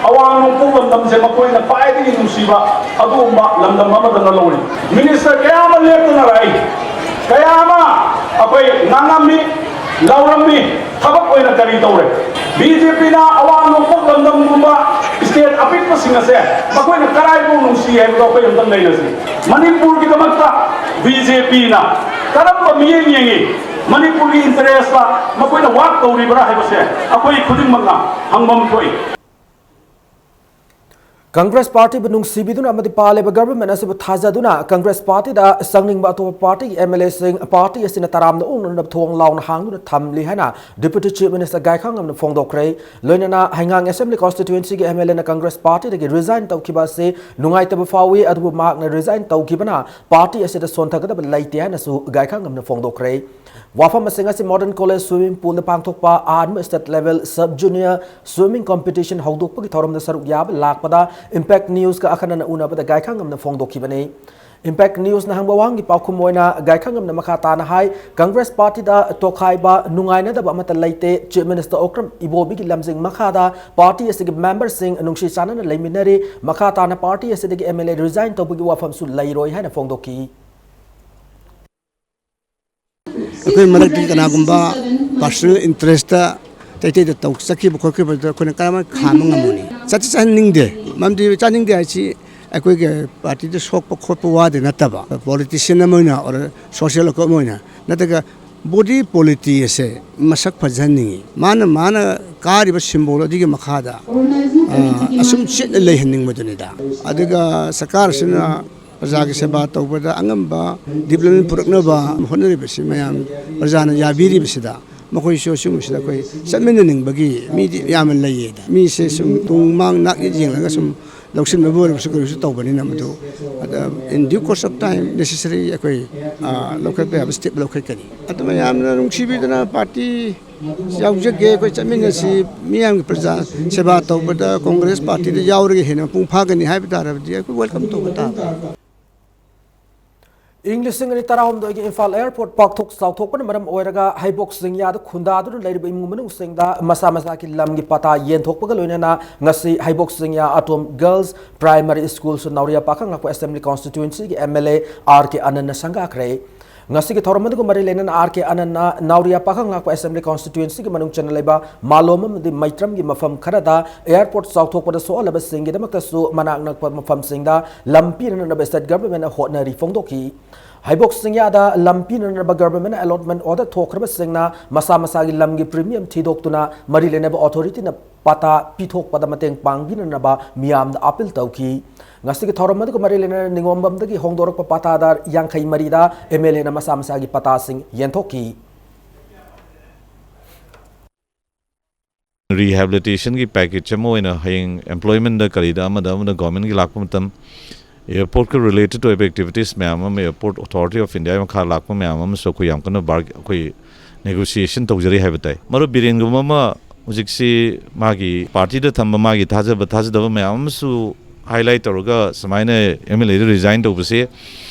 ꯑꯋꯥꯡ ꯅꯣꯡꯄꯣꯛ ꯂꯝꯗꯝꯁꯦ ꯃꯈꯣꯏꯅ ꯈ꯭ꯋꯥꯏꯗꯒꯤ ꯅꯨꯡꯁꯤꯕ ꯑꯗꯨꯒꯨꯝꯕ ꯂꯝꯗꯝ ꯑꯃꯗꯧꯅ ꯂꯧꯔꯤ꯫ ꯃꯤꯅꯤꯁꯇꯔ ꯀꯌꯥ ꯑꯃ ꯂꯦꯞꯇꯅ ꯂꯥꯛꯏ, ꯀꯌꯥ ꯑꯃ ꯑꯩꯈꯣꯏ ꯉꯥꯡꯉꯝꯃꯤ, ꯂꯥꯎꯔꯝꯃꯤ꯫ ꯊꯕꯛ ꯑꯣꯏꯅ ꯀꯔꯤ ꯇꯧꯔꯦ? ꯕꯤ ꯖꯦ ꯄꯤꯅ ꯑꯋꯥꯡ ꯅꯣꯡꯄꯣꯛ ꯂꯝꯗꯝꯒꯨꯝꯕ ꯁ꯭ꯇꯦꯠ ꯑꯄꯤꯛꯄꯁꯤꯡ ꯑꯁꯦ ꯃꯈꯣꯏꯅ ꯀꯔꯥꯏꯐꯥꯎ ꯅꯨꯡꯁꯤ ꯍꯥꯏꯕꯗꯣ ꯑꯩꯈꯣꯏ ꯑꯝꯇꯪ ꯅꯩꯅꯁꯤ꯫ ꯃꯅꯤꯄꯨꯔꯒꯤꯗꯃꯛꯇ ꯕꯤ ꯖꯦ ꯄꯤꯅ ꯀꯔꯝꯕ ꯃꯤꯠꯌꯦꯡ ꯌꯦꯡꯉꯤ? ꯃꯅꯤꯄꯨꯔꯒꯤ ꯏꯟꯇꯔꯦꯁꯇ ꯃꯈꯣꯏꯅ ꯋꯥꯛ ꯇꯧꯔꯤꯕ꯭ꯔꯥ ꯍꯥꯏꯕꯁꯦ ꯑꯩꯈꯣꯏ ꯈꯨꯗꯤꯡꯃꯛꯅ ꯍꯪꯐꯝ ꯊꯣꯛꯏ꯫ ꯀꯪꯒ꯭ꯔꯦꯁ ꯄꯥꯔꯇꯤꯕꯨ ꯅꯨꯡꯁꯤꯕꯤꯗꯨꯅ ꯑꯃꯗꯤ ꯄꯥꯜꯂꯤꯕ ꯒꯚꯔꯟꯃꯦꯟꯠ ꯑꯁꯤꯕꯨ ꯊꯥꯖꯗꯨꯅ ꯀꯪꯒ꯭ꯔꯦꯁ ꯄꯥꯔꯇꯤꯗ ꯆꯪꯅꯤꯡꯕ ꯑꯇꯣꯞꯄ ꯄꯥꯔꯇꯤꯒꯤ ꯑꯦꯝ ꯑꯦꯜ ꯑꯦꯁꯤꯡ ꯄꯥꯔꯇꯤ ꯑꯁꯤꯅ ꯇꯔꯥꯝꯅ ꯑꯣꯛꯅꯅꯕ ꯊꯣꯡ ꯂꯥꯎꯅ ꯍꯥꯡꯗꯨꯅ ꯊꯝꯂꯤ ꯍꯥꯏꯅ ꯗꯤꯄ꯭ꯌꯨꯇꯤ ꯆꯤꯐ ꯃꯤꯅꯤꯁꯇꯔ ꯒꯥꯏꯈꯥꯉꯝꯅ ꯐꯣꯡꯗꯣꯛꯈ꯭ꯔꯦ꯫ ꯂꯣꯏꯅꯅ ꯍꯩꯉꯥꯡ ꯑꯦꯁꯦꯝꯕ꯭ꯂꯤ ꯀꯣꯟꯁꯇꯤꯇ꯭ꯋꯦꯟꯁꯤꯒꯤ ꯑꯦꯝ ꯑꯦꯜ ꯑꯦꯅ ꯀꯪꯒ꯭ꯔꯦꯁ ꯄꯥꯔꯇꯤꯗꯒꯤ ꯔꯤꯖꯥꯏꯟ ꯇꯧꯈꯤꯕ ꯑꯁꯤ ꯅꯨꯡꯉꯥꯏꯇꯕ ꯐꯥꯎꯏ, ꯑꯗꯨꯕꯨ ꯃꯍꯥꯛꯅ ꯔꯤꯖꯥꯏꯟ ꯇꯧꯈꯤꯕꯅ ꯄꯥꯔꯇꯤ ꯑꯁꯤꯗ ꯁꯣꯟꯊꯒꯗꯕ ꯂꯩꯇꯦ ꯍꯥꯏꯅꯁꯨ ꯒꯥꯏꯈꯥꯉꯝꯅ ꯐꯣꯡꯗꯣꯛꯈ꯭ꯔꯦ꯫ ꯋꯥꯐꯝ ꯑꯁꯤꯡ ꯑꯁꯤ ꯃꯣꯗꯔꯟ ꯀꯣꯂꯦꯖ ꯁ꯭ꯋꯤꯃꯤꯡ ꯄꯨꯜꯗ ꯄꯥꯡꯊꯣꯛꯄ ꯑꯍꯥꯟꯕ state level sub junior swimming competition ꯍꯧꯗꯣꯛꯄꯒꯤ ꯊꯧꯔꯝꯗ ꯁꯔꯨꯛ ꯌꯥꯕ ꯂꯥꯛꯄꯗ ꯏꯝꯄꯦꯛ ꯅ꯭ꯌꯨꯁꯀ ꯑꯈꯟꯅꯅ ꯎꯅꯕꯗ ꯒꯥꯏꯈꯥꯉꯝꯅ ꯐꯣꯡꯗꯣꯛꯈꯤꯕꯅꯤ꯫ ꯏꯝꯄꯦꯛ ꯅ꯭ꯌꯨꯁꯅ ꯍꯪꯕ ꯋꯥꯍꯪꯒꯤ ꯄꯥꯎꯈꯨꯝ ꯑꯣꯏꯅ ꯒꯥꯏꯈꯥꯉꯝꯅ ꯃꯈꯥ ꯇꯥꯅ ꯍꯥꯏ, ꯀꯪꯒ꯭ꯔꯦꯁ ꯄꯥꯔꯇꯤꯗ ꯇꯣꯈꯥꯏꯕ, ꯅꯨꯡꯉꯥꯏꯅꯗꯕ ꯑꯃꯠꯇ ꯂꯩꯇꯦ꯫ ꯆꯤꯐ ꯃꯤꯅꯤꯁꯇꯔ ꯑꯣꯀ꯭ꯔꯝ ꯏꯕꯣꯕꯤꯒꯤ ꯂꯝꯖꯤꯡ ꯃꯈꯥꯗ ꯄꯥꯔꯇꯤ ꯑꯁꯤꯒꯤ ꯃꯦꯝꯕꯔꯁꯤꯡ ꯅꯨꯡꯁꯤ ꯆꯥꯟꯅꯅ ꯂꯩꯃꯤꯟꯅꯔꯤ꯫ ꯃꯈꯥ ꯇꯥꯅ ꯄꯥꯔꯇꯤ ꯑꯁꯤꯗꯒꯤ ꯑꯦꯝ ꯑꯦꯜ ꯑꯦ ꯔꯤꯖꯥꯏꯟ ꯇꯧꯕꯒꯤ ꯋꯥꯐꯝꯁꯨ ꯂꯩꯔꯣꯏ ꯍꯥꯏꯅ ꯐꯣꯡꯗꯣꯛꯈꯤ꯫ ꯑꯩꯈꯣꯏ ꯃꯔꯛꯇꯒꯤ ꯀꯅꯥꯒꯨꯝꯕ ꯄꯥꯔꯁꯣꯅꯦꯜ ꯏꯟꯇꯔꯦꯁꯇ ꯇꯩꯇꯩꯗ ꯇꯧ ꯆꯠꯈꯤꯕ ꯈꯣꯠꯈꯤꯕꯗ ꯑꯩꯈꯣꯏꯅ ꯀꯔꯝꯍꯥꯏꯅ ꯈꯥꯝꯕ ꯉꯝꯃꯨꯅꯤ? ꯆꯠꯁꯤ ꯆꯠꯍꯟꯅꯤꯡꯗꯦ꯫ ꯃꯔꯝꯗꯤ ꯆꯥꯅꯤꯡꯗꯦ ꯍꯥꯏꯁꯤ ꯑꯩꯈꯣꯏꯒꯤ ꯄꯥꯔꯇꯤꯗ ꯁꯣꯛꯄ ꯈꯣꯠꯄ ꯋꯥꯗꯤ ꯅꯠꯇꯕ, ꯄꯣꯂꯤꯇꯤꯁꯤꯌꯟ ꯑꯃ ꯑꯣꯏꯅ ꯑꯣꯔ ꯁꯣꯁꯤꯌꯦꯜ ꯋꯥꯔꯀꯔ ꯑꯃ ꯑꯣꯏꯅ ꯅꯠꯇ꯭ꯔꯒ ꯕꯣꯗꯤ ꯄꯣꯂꯤꯇꯤ ꯑꯁꯦ ꯃꯁꯛ ꯐꯖꯍꯟꯅꯤꯡꯉꯤ꯫ ꯃꯥꯅ, ꯃꯥꯅ ꯀꯥꯔꯤꯕ ꯁꯤꯝꯕꯣꯜ ꯑꯗꯨꯒꯤ ꯃꯈꯥꯗ, ꯑ, ꯑꯁꯨꯝ ꯆꯦꯠꯅ ꯂꯩꯍꯟꯅꯤꯡꯕꯗꯨꯅꯤꯗ꯫ ꯑꯗꯨꯒ ꯁꯔꯀꯥꯔꯁꯤꯅ ꯄ꯭ꯔꯖꯥꯒꯤ ꯁꯦꯕꯥ ꯇꯧꯕꯗ ꯑꯉꯝꯕ ꯗꯤꯕ꯭ꯂꯞꯃꯦꯟ ꯄꯨꯔꯛꯅꯕ ꯍꯣꯠꯅꯔꯤꯕꯁꯤ ꯃꯌꯥꯝ ꯄ꯭ꯔꯖꯥꯅ ꯌꯥꯕꯤꯔꯤꯕꯁꯤꯗ ꯃꯈꯣꯏꯁꯨ ꯑꯁꯤꯒꯨꯝꯕꯁꯤꯗ ꯑꯩꯈꯣꯏ ꯆꯠꯃꯤꯟꯅꯅꯤꯡꯕꯒꯤ ꯃꯤꯗꯤ ꯌꯥꯝꯅ ꯂꯩꯌꯦꯗ꯫ ꯃꯤꯁꯦ ꯁꯨꯝ ꯇꯨꯡ ꯃꯥꯡ ꯅꯥꯛ ꯌꯦꯠ ꯌꯦꯡꯂꯒ ꯁꯨꯝ ꯂꯧꯁꯤꯟꯕꯕꯨ ꯑꯣꯏꯔꯕꯁꯨ ꯀꯔꯤꯁꯨ ꯇꯧꯕꯅꯤꯅ ꯃꯗꯨ ꯑꯗ in due course of time necessary ꯑꯩꯈꯣꯏ, ꯑ, ꯂꯧꯈꯠꯄ ꯌꯥꯕ ꯁ꯭ꯇꯦꯞ ꯂꯧꯈꯠꯀꯅꯤ꯫ ꯑꯗꯨ ꯃꯌꯥꯝꯅ ꯅꯨꯡꯁꯤꯕꯤꯗꯨꯅ ꯄꯥꯔꯇꯤ ꯌꯥꯎꯖꯒꯦ, ꯑꯩꯈꯣꯏ ꯆꯠꯃꯤꯟꯅꯁꯤ, ꯃꯤꯌꯥꯝꯒꯤ ꯄ꯭ꯔꯖꯥ ꯁꯦꯕꯥ ꯇꯧꯕꯗ ꯀꯣꯡꯒ꯭ꯔꯦꯁ ꯄꯥꯔꯇꯤꯗ ꯌꯥꯎꯔꯒ ꯍꯦꯟꯅ ꯃꯄꯨꯡ ꯐꯥꯒꯅꯤ ꯍꯥꯏꯕ ꯇꯥꯔꯕꯗꯤ ꯑꯩꯈꯣꯏ ꯋꯦꯜꯀꯝ ꯇꯧꯕ ꯇꯥꯕꯅꯤ꯫ ꯏꯪ ꯂꯤꯁꯤꯡ ꯑꯅꯤ ꯇꯔꯥꯍꯨꯝꯗꯣꯏꯒꯤ ꯏꯝꯐꯥꯜ ꯑꯦꯌꯔꯄꯣꯔꯠ ꯄꯥꯛꯊꯣꯛ ꯆꯥꯎꯊꯣꯛꯄꯅ ꯃꯔꯝ ꯑꯣꯏꯔꯒ ꯍꯩꯕꯣꯛ ꯆꯤꯡꯌꯥꯗ ꯈꯨꯟꯗꯥꯗꯨꯅ ꯂꯩꯔꯤꯕ ꯏꯃꯨꯡ ꯃꯅꯨꯡꯁꯤꯡꯗ ꯃꯁꯥ ꯃꯁꯥꯒꯤ ꯂꯝꯒꯤ ꯄꯇꯥ ꯌꯦꯟꯊꯣꯛꯄꯒ ꯂꯣꯏꯅꯅ ꯉꯁꯤ ꯍꯩꯕꯣꯛ ꯆꯤꯡꯌꯥ ꯑꯇꯣꯝ ꯒꯔꯜꯁ ꯄ꯭ꯔꯥꯏꯃꯔꯤ ꯁ꯭ꯀꯨꯜꯁꯨ ꯅꯥꯎꯔꯤꯌꯥ ꯄꯥꯈꯪ ꯉꯥꯛꯄ ꯑꯦꯁꯦꯝꯕ꯭ꯂꯤ ꯀꯣꯟꯁꯇꯤꯇ꯭ꯌꯨꯑꯦꯟꯁꯤꯒꯤ M L A R K ꯑꯅꯟꯅ ꯁꯪꯒꯥꯈ꯭ꯔꯦ꯫ ꯉꯁꯤꯒꯤ ꯊꯧꯔꯝ ꯑꯗꯨꯒ ꯃꯔꯤ ꯂꯩꯅꯅ ꯑꯥꯔ ꯀꯦ ꯑꯅꯟꯅ ꯅꯥꯎꯔꯤꯌꯥ ꯄꯥꯈꯪ ꯉꯥꯛꯄ ꯑꯦꯁꯦꯝꯕ꯭ꯂꯤ ꯀꯣꯟꯁꯇꯤꯇ꯭ꯌꯨꯑꯦꯟꯁꯤꯒꯤ ꯃꯅꯨꯡ ꯆꯟꯅ ꯂꯩꯕ ꯃꯥꯂꯣꯝ ꯑꯃꯗꯤ ꯃꯩꯇ꯭ꯔꯝꯒꯤ ꯃꯐꯝ ꯈꯔꯗ ꯑꯦꯌꯔꯄꯣꯔꯠ ꯆꯥꯎꯊꯣꯛꯄꯗ ꯁꯣꯛꯍꯜꯂꯕꯁꯤꯡꯒꯤꯗꯃꯛꯇꯁꯨ ꯃꯅꯥꯛ ꯅꯛꯄ ꯃꯐꯝꯁꯤꯡꯗ ꯂꯝ ꯄꯤꯅꯅꯕ ꯁ꯭ꯇꯦꯠ ꯒꯚꯔꯟꯃꯦꯟꯠꯅ ꯍꯣꯠꯅꯔꯤ ꯐꯣꯡꯗꯣꯛꯈꯤ꯫ ꯍꯩꯕꯣꯛ ꯆꯤꯡꯌꯥꯗ ꯂꯝ ꯄꯤꯅꯅꯕ ꯒꯚꯔꯟꯃꯦꯟꯠꯅ ꯑꯦꯂꯣꯠꯃꯦꯟꯠ ꯑꯣꯔꯗꯔ ꯊꯣꯛꯈ꯭ꯔꯕꯁꯤꯡꯅ ꯃꯁꯥ ꯃꯁꯥꯒꯤ ꯂꯝꯒꯤ ꯄ꯭ꯔꯤꯃꯤꯌꯝ ꯊꯤꯗꯣꯛꯇꯨꯅ ꯃꯔꯤ ꯂꯩꯅꯕ ꯑꯣꯊꯣꯔꯤꯇꯤꯅ ꯄꯇꯥ ꯄꯤꯊꯣꯛꯄꯗ ꯃꯇꯦꯡ ꯄꯥꯡꯕꯤꯅꯅꯕ ꯃꯤꯌꯥꯝꯗ ꯑꯥꯄꯤꯜ ꯇꯧꯈꯤ꯫ ꯉꯁꯤꯒꯤ ꯊꯧꯔꯝ ꯑꯗꯨꯒ ꯃꯔꯤ ꯂꯩꯅꯅ ꯅꯤꯉꯣꯝꯕꯝꯗꯒꯤ ꯍꯣꯡꯗꯣꯔꯛꯄ ꯄꯇꯥꯗꯥꯔ ꯌꯥꯡꯈꯩ ꯃꯔꯤꯗ ꯑꯦꯝ ꯑꯦꯜ ꯑꯦꯅ ꯃꯁꯥ ꯃꯁꯥꯒꯤ ꯄꯇꯥꯁꯤꯡ ꯌꯦꯟꯊꯣꯛꯈꯤ꯫ ꯔꯤꯍꯦꯕꯤꯂꯤꯇꯦꯁꯟꯒꯤ ꯄꯦꯀꯦꯖ ꯑꯃ ꯑꯣꯏꯅ ꯍꯌꯦꯡ ꯑꯦꯝꯄ꯭ꯂꯣꯏꯃꯦꯟꯗ ꯀꯔꯤꯗ ꯑꯃꯗ ꯑꯃꯗ ꯒꯣꯔꯃꯦꯟꯒꯤ ꯂꯥꯛꯄ ꯃꯇꯝ, ꯑꯦꯌꯔꯄꯣꯔꯠꯀ ꯔꯤꯂꯦꯇꯦꯠ ꯑꯣꯏꯕ ꯑꯦꯛꯇꯤꯚꯤꯇꯤꯁ ꯃꯌꯥꯝ ꯑꯃ, ꯑꯦꯌꯔꯄꯣꯔꯠ ꯑꯣꯊꯣꯔꯤꯇꯤ ꯑꯣꯐ ꯏꯟꯗꯤꯌꯥꯒꯤ ꯃꯈꯥ ꯂꯥꯛꯄ ꯃꯌꯥꯝ ꯑꯃꯁꯨ ꯑꯩꯈꯣꯏ ꯌꯥꯝ ꯀꯟꯅ ꯕꯥꯔ-, ꯑꯩꯈꯣꯏ ꯅꯦꯒꯣꯁꯤꯌꯦꯁꯟ ꯇꯧꯖꯔꯤ ꯍꯥꯏꯕ ꯇꯥꯏ꯫ ꯃꯔꯨꯞ ꯕꯤꯔꯦꯟꯒꯨꯝꯕ ꯑꯃ ꯍꯧꯖꯤꯛꯁꯤ ꯃꯥꯒꯤ ꯄꯥꯔꯇꯤꯗ ꯊꯝꯕ ꯃꯥꯒꯤ ꯊꯥꯖꯕ ꯊꯥꯖꯗꯕ ꯃꯌꯥꯝ ꯑꯃꯁꯨ ꯍꯥꯏꯂꯥꯏꯠ ꯇꯧꯔꯒ ꯁꯨꯃꯥꯏꯅ ꯑꯦꯝ ꯑꯦꯜ ꯑꯦꯗ ꯔꯤꯖꯥꯏꯟ ꯇꯧꯕꯁꯦ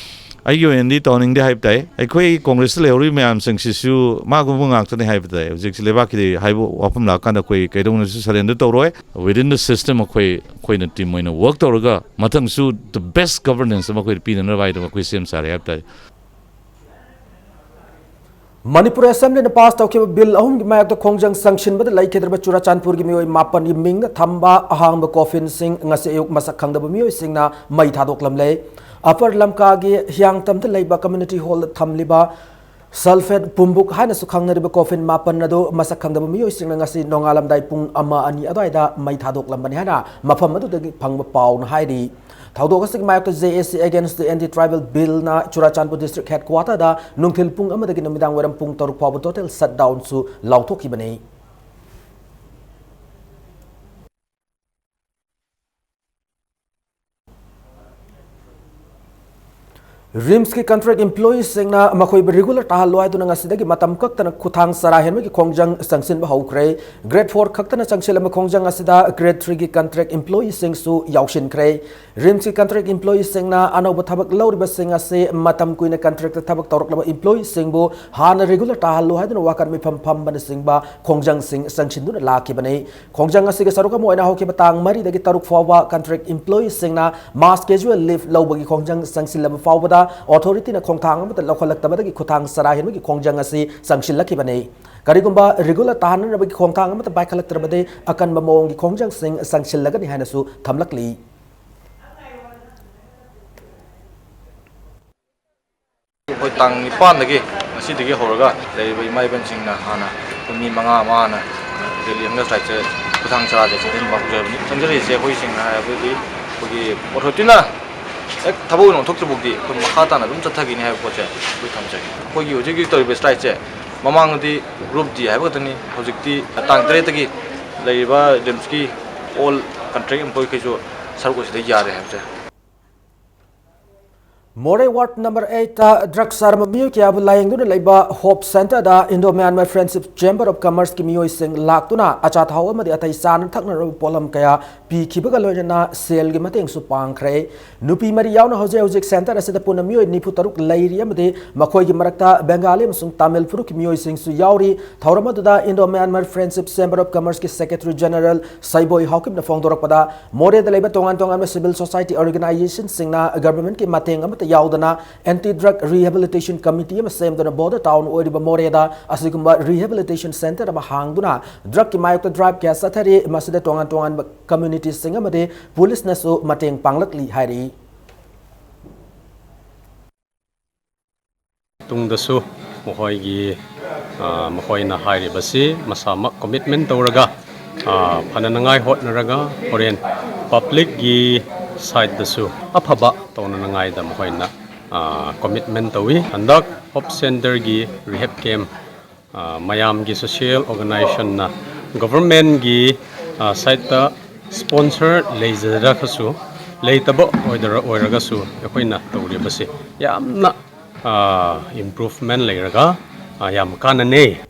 ꯑꯩꯒꯤ ꯑꯣꯏꯅꯗꯤ ꯇꯧꯅꯤꯡꯗꯦ ꯍꯥꯏꯕ ꯇꯥꯏ꯫ ꯑꯩꯈꯣꯏ ꯀꯣꯡꯒ꯭ꯔꯦꯁꯇ ꯂꯩꯍꯧꯔꯤꯕ ꯃꯌꯥꯝꯁꯤꯡꯁꯤꯁꯨ ꯃꯥꯒꯨꯝꯕ ꯉꯥꯛꯇꯅꯤ ꯍꯥꯏꯕ ꯇꯥꯏ꯫ ꯍꯧꯖꯤꯛꯁꯤ ꯂꯩꯕꯥꯛꯀꯤ ꯍꯥꯏꯕ ꯋꯥꯐꯝ ꯂꯥꯛꯀꯥꯟꯗ ꯑꯩꯈꯣꯏ ꯀꯩꯗꯧꯅꯁꯨ ꯁꯔꯦꯟꯗꯔ ꯇꯧꯔꯣꯏ꯫ Within the system ꯑꯩꯈꯣꯏ, ꯑꯩꯈꯣꯏꯅ ꯇꯤꯝ ꯑꯣꯏꯅ ꯋꯔꯛ ꯇꯧꯔꯒ ꯃꯊꯪꯁꯨ the best governance ꯑꯃ ꯑꯩꯈꯣꯏ ꯄꯤꯅꯅꯕ ꯍꯥꯏꯗꯅ ꯑꯩꯈꯣꯏ ꯁꯦꯝ ꯁꯥꯔꯦ ꯍꯥꯏꯕ ꯇꯥꯏ꯫ ꯃꯅꯤꯄꯨꯔ ꯑꯦꯁꯦꯝꯕ꯭ꯂꯤꯅ ꯄꯥꯁ ꯇꯧꯈꯤꯕ ꯕꯤꯜ ꯑꯍꯨꯝꯒꯤ ꯃꯥꯌꯣꯛꯇ ꯈꯣꯡꯖꯪ ꯆꯪꯁꯤꯟꯕꯗ ꯂꯩꯈꯤꯗ꯭ꯔꯕ ꯆꯨꯔꯥꯆꯥꯟꯄꯨꯔꯒꯤ ꯃꯤꯑꯣꯏ ꯃꯥꯄꯟꯒꯤ ꯃꯤꯡꯗ ꯊꯝꯕ ꯑꯍꯥꯡꯕ ꯀꯣꯐꯤꯟꯁꯤꯡ ꯉꯁꯤ ꯑꯌꯨꯛ ꯃꯁꯛ ꯈꯪꯗꯕ ꯃꯤꯑꯣꯏꯁꯤꯡꯅ ꯃꯩ ꯊꯥꯗꯣꯛꯂꯝꯂꯦ꯫ ꯑꯄꯔ ꯂꯝꯀꯥꯒꯤ ꯍꯤꯌꯥꯡꯇꯝꯗ ꯂꯩꯕ ꯀꯝꯃ꯭ꯌꯨꯅꯤꯇꯤ ꯍꯣꯜꯗ ꯊꯝꯂꯤꯕ ꯁꯜꯐꯦꯠ ꯄꯨꯝꯕꯨꯛ ꯍꯥꯏꯅꯁꯨ ꯈꯪꯅꯔꯤꯕ ꯀꯣꯐꯤꯟ ꯃꯥꯄꯟ ꯑꯗꯨ ꯃꯁꯛ ꯈꯪꯗꯕ ꯃꯤꯑꯣꯏꯁꯤꯡꯅ ꯉꯁꯤ ꯅꯣꯡꯉꯥꯜꯂꯝꯗꯥꯏ ꯄꯨꯡ ꯑꯃ ꯑꯅꯤ ꯑꯗꯨꯋꯥꯏꯗ ꯃꯩ ꯊꯥꯗꯣꯛꯂꯝꯕꯅꯤ ꯍꯥꯏꯅ ꯃꯐꯝ ꯑꯗꯨꯗꯒꯤ ꯐꯪꯕ ꯄꯥꯎꯅ ꯍꯥꯏꯔꯤ꯫ ꯊꯧꯗꯣꯛ ꯑꯁꯤꯒꯤ ꯃꯥꯌꯣꯛꯇ J A C Against the Anti Tribal Billꯅ ꯆꯨꯔꯥꯆꯥꯟꯄꯨꯔ ꯗꯤꯁꯇ꯭ꯔꯤꯛ ꯍꯦꯗꯀ꯭ꯋꯥꯇꯔꯗ ꯅꯨꯡꯊꯤꯜ ꯄꯨꯡ ꯑꯃꯗꯒꯤ ꯅꯨꯃꯤꯗꯥꯡ ꯋꯥꯏꯔꯝ ꯄꯨꯡ ꯇꯔꯨꯛ ꯐꯥꯎꯕ ꯇꯣꯇꯦꯜ ꯁꯠꯗꯥꯎꯟꯁꯨ ꯂꯥꯎꯊꯣꯛꯈꯤꯕꯅꯤ꯫ ꯔꯤꯝꯁꯀꯤ ꯀꯟꯇ꯭ꯔꯦꯛ ꯏꯝꯄ꯭ꯂꯣꯌꯤꯁꯤꯡꯅ ꯃꯈꯣꯏꯕꯨ ꯔꯤꯒꯨꯂꯔ ꯇꯥꯍꯜꯂꯣ ꯍꯥꯏꯗꯨꯅ ꯉꯁꯤꯗꯒꯤ ꯃꯇꯝ ꯀꯛꯇꯅ ꯈꯨꯊꯥꯡ ꯆꯔꯥ ꯍꯦꯟꯕꯒꯤ ꯈꯣꯡꯖꯪ ꯆꯪꯁꯤꯟꯕ ꯍꯧꯈ꯭ꯔꯦ꯫ ꯒ꯭ꯔꯦꯗ ꯐꯣꯔ ꯈꯛꯇꯅ ꯆꯪꯁꯤꯜꯂꯝꯕ ꯈꯣꯡꯖꯪ ꯑꯁꯤꯗ ꯒ꯭ꯔꯦꯗ ꯊ꯭ꯔꯤꯒꯤ ꯀꯟꯇ꯭ꯔꯦꯛ ꯏꯝꯄ꯭ꯂꯣꯌꯤꯁꯤꯡꯁꯨ ꯌꯥꯎꯁꯤꯟꯈ꯭ꯔꯦ꯫ ꯔꯤꯝꯁꯀꯤ ꯀꯟꯇ꯭ꯔꯦꯛ ꯏꯝꯄ꯭ꯂꯣꯌꯤꯁꯤꯡꯅ ꯑꯅꯧꯕ ꯊꯕꯛ ꯂꯧꯔꯤꯕꯁꯤꯡ ꯑꯁꯤ ꯃꯇꯝ ꯀꯨꯏꯅ ꯀꯟꯇ꯭ꯔꯦꯛꯇ ꯊꯕꯛ ꯇꯧꯔꯛꯂꯕ ꯏꯝꯄ꯭ꯂꯣꯌꯤꯁꯤꯡꯕꯨ ꯍꯥꯟꯅ ꯔꯤꯒꯨꯂꯔ ꯇꯥꯍꯜꯂꯨ ꯍꯥꯏꯗꯨꯅ ꯋꯥꯀꯠ ꯃꯤꯐꯝ ꯐꯝꯕꯅꯆꯤꯡꯕ ꯈꯣꯡꯖꯪꯁꯤꯡ ꯆꯪꯁꯤꯟꯗꯨꯅ ꯂꯥꯛꯈꯤꯕꯅꯤ꯫ ꯈꯣꯡꯖꯪ ꯑꯁꯤꯒꯤ ꯁꯔꯨꯛ ꯑꯃ ꯑꯣꯏꯅ ꯍꯧꯈꯤꯕ ꯇꯥꯡ ꯃꯔꯤꯗꯒꯤ ꯇꯔꯨꯛ ꯐꯥꯎꯕ ꯀꯟꯇ꯭ꯔꯦꯛ ꯏꯝꯄ꯭ꯂꯣꯌꯤꯁꯤꯡꯅ ꯃꯥꯁ ꯀꯦꯖꯨꯑꯦꯜ ꯂꯤꯚ ꯂꯧꯕꯒꯤ ꯈꯣꯡꯖꯪ ꯆꯪꯁꯤꯜꯂꯕ ꯐꯥꯎꯕꯗ ꯑꯣꯊꯣꯔꯤꯇꯤꯅ ꯈꯣꯡꯊꯥꯡ ꯑꯃꯠꯇ ꯂꯧꯈꯠꯂꯛꯇꯕꯗꯒꯤ ꯈꯨꯊꯥꯡ ꯆꯔꯥ ꯍꯦꯟꯕꯒꯤ ꯈꯣꯡꯖꯪ ꯑꯁꯤ ꯆꯪꯁꯤꯜꯂꯛꯈꯤꯕꯅꯤ꯫ ꯀꯔꯤꯒꯨꯝꯕ ꯔꯤꯒꯨꯂꯔ ꯇꯥꯍꯟꯅꯅꯕꯒꯤ ꯈꯣꯡꯊꯥꯡ ꯑꯃꯠꯇ ꯄꯥꯏꯈꯠꯂꯛꯇ꯭ꯔꯕꯗꯤ ꯑꯀꯟꯕ ꯃꯑꯣꯡꯒꯤ ꯈꯣꯡꯖꯪꯁꯤꯡ ꯆꯪꯁꯤꯜꯂꯒꯅꯤ ꯍꯥꯏꯅꯁꯨ ꯊꯝꯂꯛꯂꯤ꯫ ꯑꯩꯈꯣꯏ ꯇꯥꯡ ꯅꯤꯄꯥꯟꯗꯒꯤ, ꯉꯁꯤꯗꯒꯤ ꯍꯧꯔꯒ ꯂꯩꯔꯤꯕ ꯏꯃꯥ ꯏꯕꯦꯟꯁꯤꯡꯅ ꯍꯥꯟꯅ ꯑꯩꯈꯣꯏ ꯃꯤ ꯃꯉꯥ ꯑꯃ ꯍꯥꯟꯅ ꯗꯦꯜꯂꯤ ꯍꯪꯒꯔ ꯁ꯭ꯇ꯭ꯔꯥꯏꯛꯁꯦ ꯈꯨꯊꯥꯡ ꯆꯔꯥꯁꯦ ꯆꯦꯟꯁꯤꯟꯕ ꯍꯧꯖꯕꯅꯤ꯫ ꯆꯪꯖꯔꯛꯏꯁꯦ ꯑꯩꯈꯣꯏ ꯁꯦꯡꯅ ꯍꯥꯏꯔꯕꯗꯤ ꯑꯩꯈꯣꯏꯒꯤ ꯑꯣꯊꯣꯔꯤꯇꯤꯅ ꯍꯦꯛ ꯊꯕꯛ ꯑꯣꯏꯅ ꯑꯣꯟꯊꯣꯛꯇ꯭ꯔꯤꯐꯥꯎꯗꯤ ꯑꯩꯈꯣꯏ ꯃꯈꯥ ꯇꯥꯅ ꯑꯗꯨꯝ ꯆꯠꯊꯈꯤꯅꯤ ꯍꯥꯏꯕ ꯄꯣꯠꯁꯦ ꯑꯩꯈꯣꯏ ꯊꯝꯖꯒꯦ꯫ ꯑꯩꯈꯣꯏꯒꯤ ꯍꯧꯖꯤꯛ ꯍꯧꯖꯤꯛ ꯇꯧꯔꯤꯕ ꯁ꯭ꯇ꯭ꯔꯥꯏꯛꯁꯦ ꯃꯃꯥꯡꯗꯗꯤ ꯒ꯭ꯔꯨꯞ ꯗꯤ ꯍꯥꯏꯕ ꯈꯛꯇꯅꯤ, ꯍꯧꯖꯤꯛꯇꯤ ꯇꯥꯡ ꯇꯔꯦꯠꯇꯒꯤ ꯂꯩꯔꯤꯕ ꯔꯤꯝꯁꯀꯤ ꯑꯣꯜ ꯀꯟꯇ꯭ꯔꯦꯛ ꯏꯝꯄ꯭ꯂꯣꯌꯤꯈꯩꯁꯨ ꯁꯔꯨꯛ ꯑꯁꯤꯗ ꯌꯥꯔꯦ ꯍꯥꯏꯕꯁꯦ꯫ ꯃꯣꯔꯦ ꯋꯥꯔꯗ ꯅꯝꯕꯔ ꯑꯩꯠꯇ ꯗ꯭ꯔꯒ ꯆꯥꯔꯝꯕ ꯃꯤꯑꯣꯏ ꯀꯌꯥꯕꯨ ꯂꯥꯌꯦꯡꯗꯨꯅ ꯂꯩꯕ ꯍꯣꯞ ꯁꯦꯟꯇꯔꯗ Indo Myanmar friendship chamber of ꯀꯃꯔꯁꯀꯤ ꯃꯤꯑꯣꯏꯁꯤꯡ ꯂꯥꯛꯇꯨꯅ ꯑꯆꯥ ꯑꯊꯥꯎ ꯑꯃꯗꯤ ꯑꯇꯩ ꯆꯥꯅ ꯊꯛꯅꯔꯕ ꯄꯣꯠꯂꯝ ꯀꯌꯥ ꯄꯤꯈꯤꯕꯒ ꯂꯣꯏꯅꯅ ꯁꯦꯜꯒꯤ ꯃꯇꯦꯡꯁꯨ ꯄꯥꯡꯈ꯭ꯔꯦ꯫ ꯅꯨꯄꯤ ꯃꯔꯤ ꯌꯥꯎꯅ ꯍꯧꯖꯤꯛ ꯍꯧꯖꯤꯛ ꯁꯦꯟꯇꯔ ꯑꯁꯤꯗ ꯄꯨꯟꯅ ꯃꯤꯑꯣꯏ ꯅꯤꯐꯨ ꯇꯔꯨꯛ ꯂꯩꯔꯤ ꯑꯃꯗꯤ ꯃꯈꯣꯏꯒꯤ ꯃꯔꯛꯇ ꯕꯦꯡꯒꯥꯂꯤ ꯑꯃꯁꯨꯡ ꯇꯥꯃꯤꯜ ꯐꯨꯔꯨꯞꯀꯤ ꯃꯤꯑꯣꯏꯁꯤꯡꯁꯨ ꯌꯥꯎꯔꯤ꯫ ꯊꯧꯔꯝ ꯑꯗꯨꯗ Indo Myanmar friendship chamber of ꯀꯃꯔꯁꯀꯤ ꯁꯦꯀ꯭ꯔꯦꯇꯔꯤ ꯖꯦꯅꯔꯦꯜ ꯁꯩꯕꯣꯏ ꯍꯥꯎꯀꯤꯞꯅ ꯐꯣꯡꯗꯣꯔꯛꯄꯗ, ꯃꯣꯔꯦꯗ ꯂꯩꯕ ꯇꯣꯉꯥꯟ ꯇꯣꯉꯥꯟꯕ ꯁꯤꯚꯤꯜ ꯁꯣꯁꯥꯏꯇꯤ ꯑꯣꯔꯒꯅꯥꯏꯖꯦꯁꯟꯁꯤꯡꯅ ꯒꯚꯔꯟꯃꯦꯟꯠꯀꯤ ꯃꯇꯦꯡ ꯑꯃꯠꯇ ꯌꯥꯎꯗꯅ ꯑꯦꯟꯇꯤ ꯗ꯭ꯔꯒ ꯔꯤꯍꯦꯕꯤꯂꯤꯇꯦꯁꯟ ꯀꯃꯤꯇꯤ ꯑꯃ ꯁꯦꯝꯗꯨꯅ ꯕꯣꯔꯗꯔ ꯇꯥꯎꯟ ꯑꯣꯏꯔꯤꯕ ꯃꯣꯔꯦꯗ ꯑꯁꯤꯒꯨꯝꯕ ꯔꯤꯍꯦꯕꯤꯂꯤꯇꯦꯁꯟ ꯁꯦꯟꯇꯔ ꯑꯃ ꯍꯥꯡꯗꯨꯅ ꯗ꯭ꯔꯒꯀꯤ ꯃꯥꯌꯣꯛꯇ ꯗ꯭ꯔꯥꯏꯚ ꯀꯌꯥ ꯆꯠꯊꯔꯤ꯫ ꯃꯁꯤꯗ ꯇꯣꯉꯥꯟ ꯇꯣꯉꯥꯟꯕ ꯀꯝꯃ꯭ꯌꯨꯅꯤꯇꯤꯁꯤꯡ ꯑꯃꯗꯤ ꯄꯨꯂꯤꯁꯅꯁꯨ ꯃꯇꯦꯡ ꯄꯥꯡꯂꯛꯂꯤ ꯍꯥꯏꯔꯤ꯫ ꯇꯨꯡꯗꯁꯨ ꯃꯈꯣꯏꯒꯤ, ꯑ, ꯃꯈꯣꯏꯅ ꯍꯥꯏꯔꯤꯕꯁꯤ ꯃꯁꯥꯃꯛ ꯀꯣꯃꯤꯠꯃꯦꯟ ꯇꯧꯔꯒ, ꯑ, ꯐꯅꯅꯉꯥꯏ ꯍꯣꯠꯅꯔꯒ ꯍꯣꯔꯦꯟ ꯄꯕ꯭ꯂꯤꯛꯀꯤ ꯁꯥꯏꯠꯇꯁꯨ ꯑꯐꯕ ꯇꯧꯅꯅꯉꯥꯏꯗ ꯃꯈꯣꯏꯅ, ꯑ, ꯀꯣꯃꯤꯠꯃꯦꯟ ꯇꯧꯏ꯫ ꯍꯟꯗꯛ ꯍꯣꯞ ꯁꯦꯟꯇꯔꯒꯤ ꯔꯤꯍꯦꯕ ꯀꯦꯝ ꯑ, ꯃꯌꯥꯝꯒꯤ ꯁꯣꯁꯤꯌꯦꯜ ꯑꯣꯔꯒꯅꯥꯏꯖꯦꯁꯟꯅ ꯒꯣꯚꯔꯟꯃꯦꯟꯠꯀꯤ, ꯑ, ꯁꯥꯏꯠꯇ ꯁ꯭ꯄꯣꯟꯁꯔ ꯂꯩꯖꯗ꯭ꯔꯒꯁꯨ, ꯂꯩꯇꯕ ꯑꯣꯏꯗꯔ-, ꯑꯣꯏꯔꯒꯁꯨ ꯑꯩꯈꯣꯏꯅ ꯇꯧꯔꯤꯕꯁꯤ ꯌꯥꯝꯅ, ꯑ, improvement ꯂꯩꯔꯒ, ꯑ, ꯌꯥꯝ ꯀꯥꯟꯅꯅꯩ꯫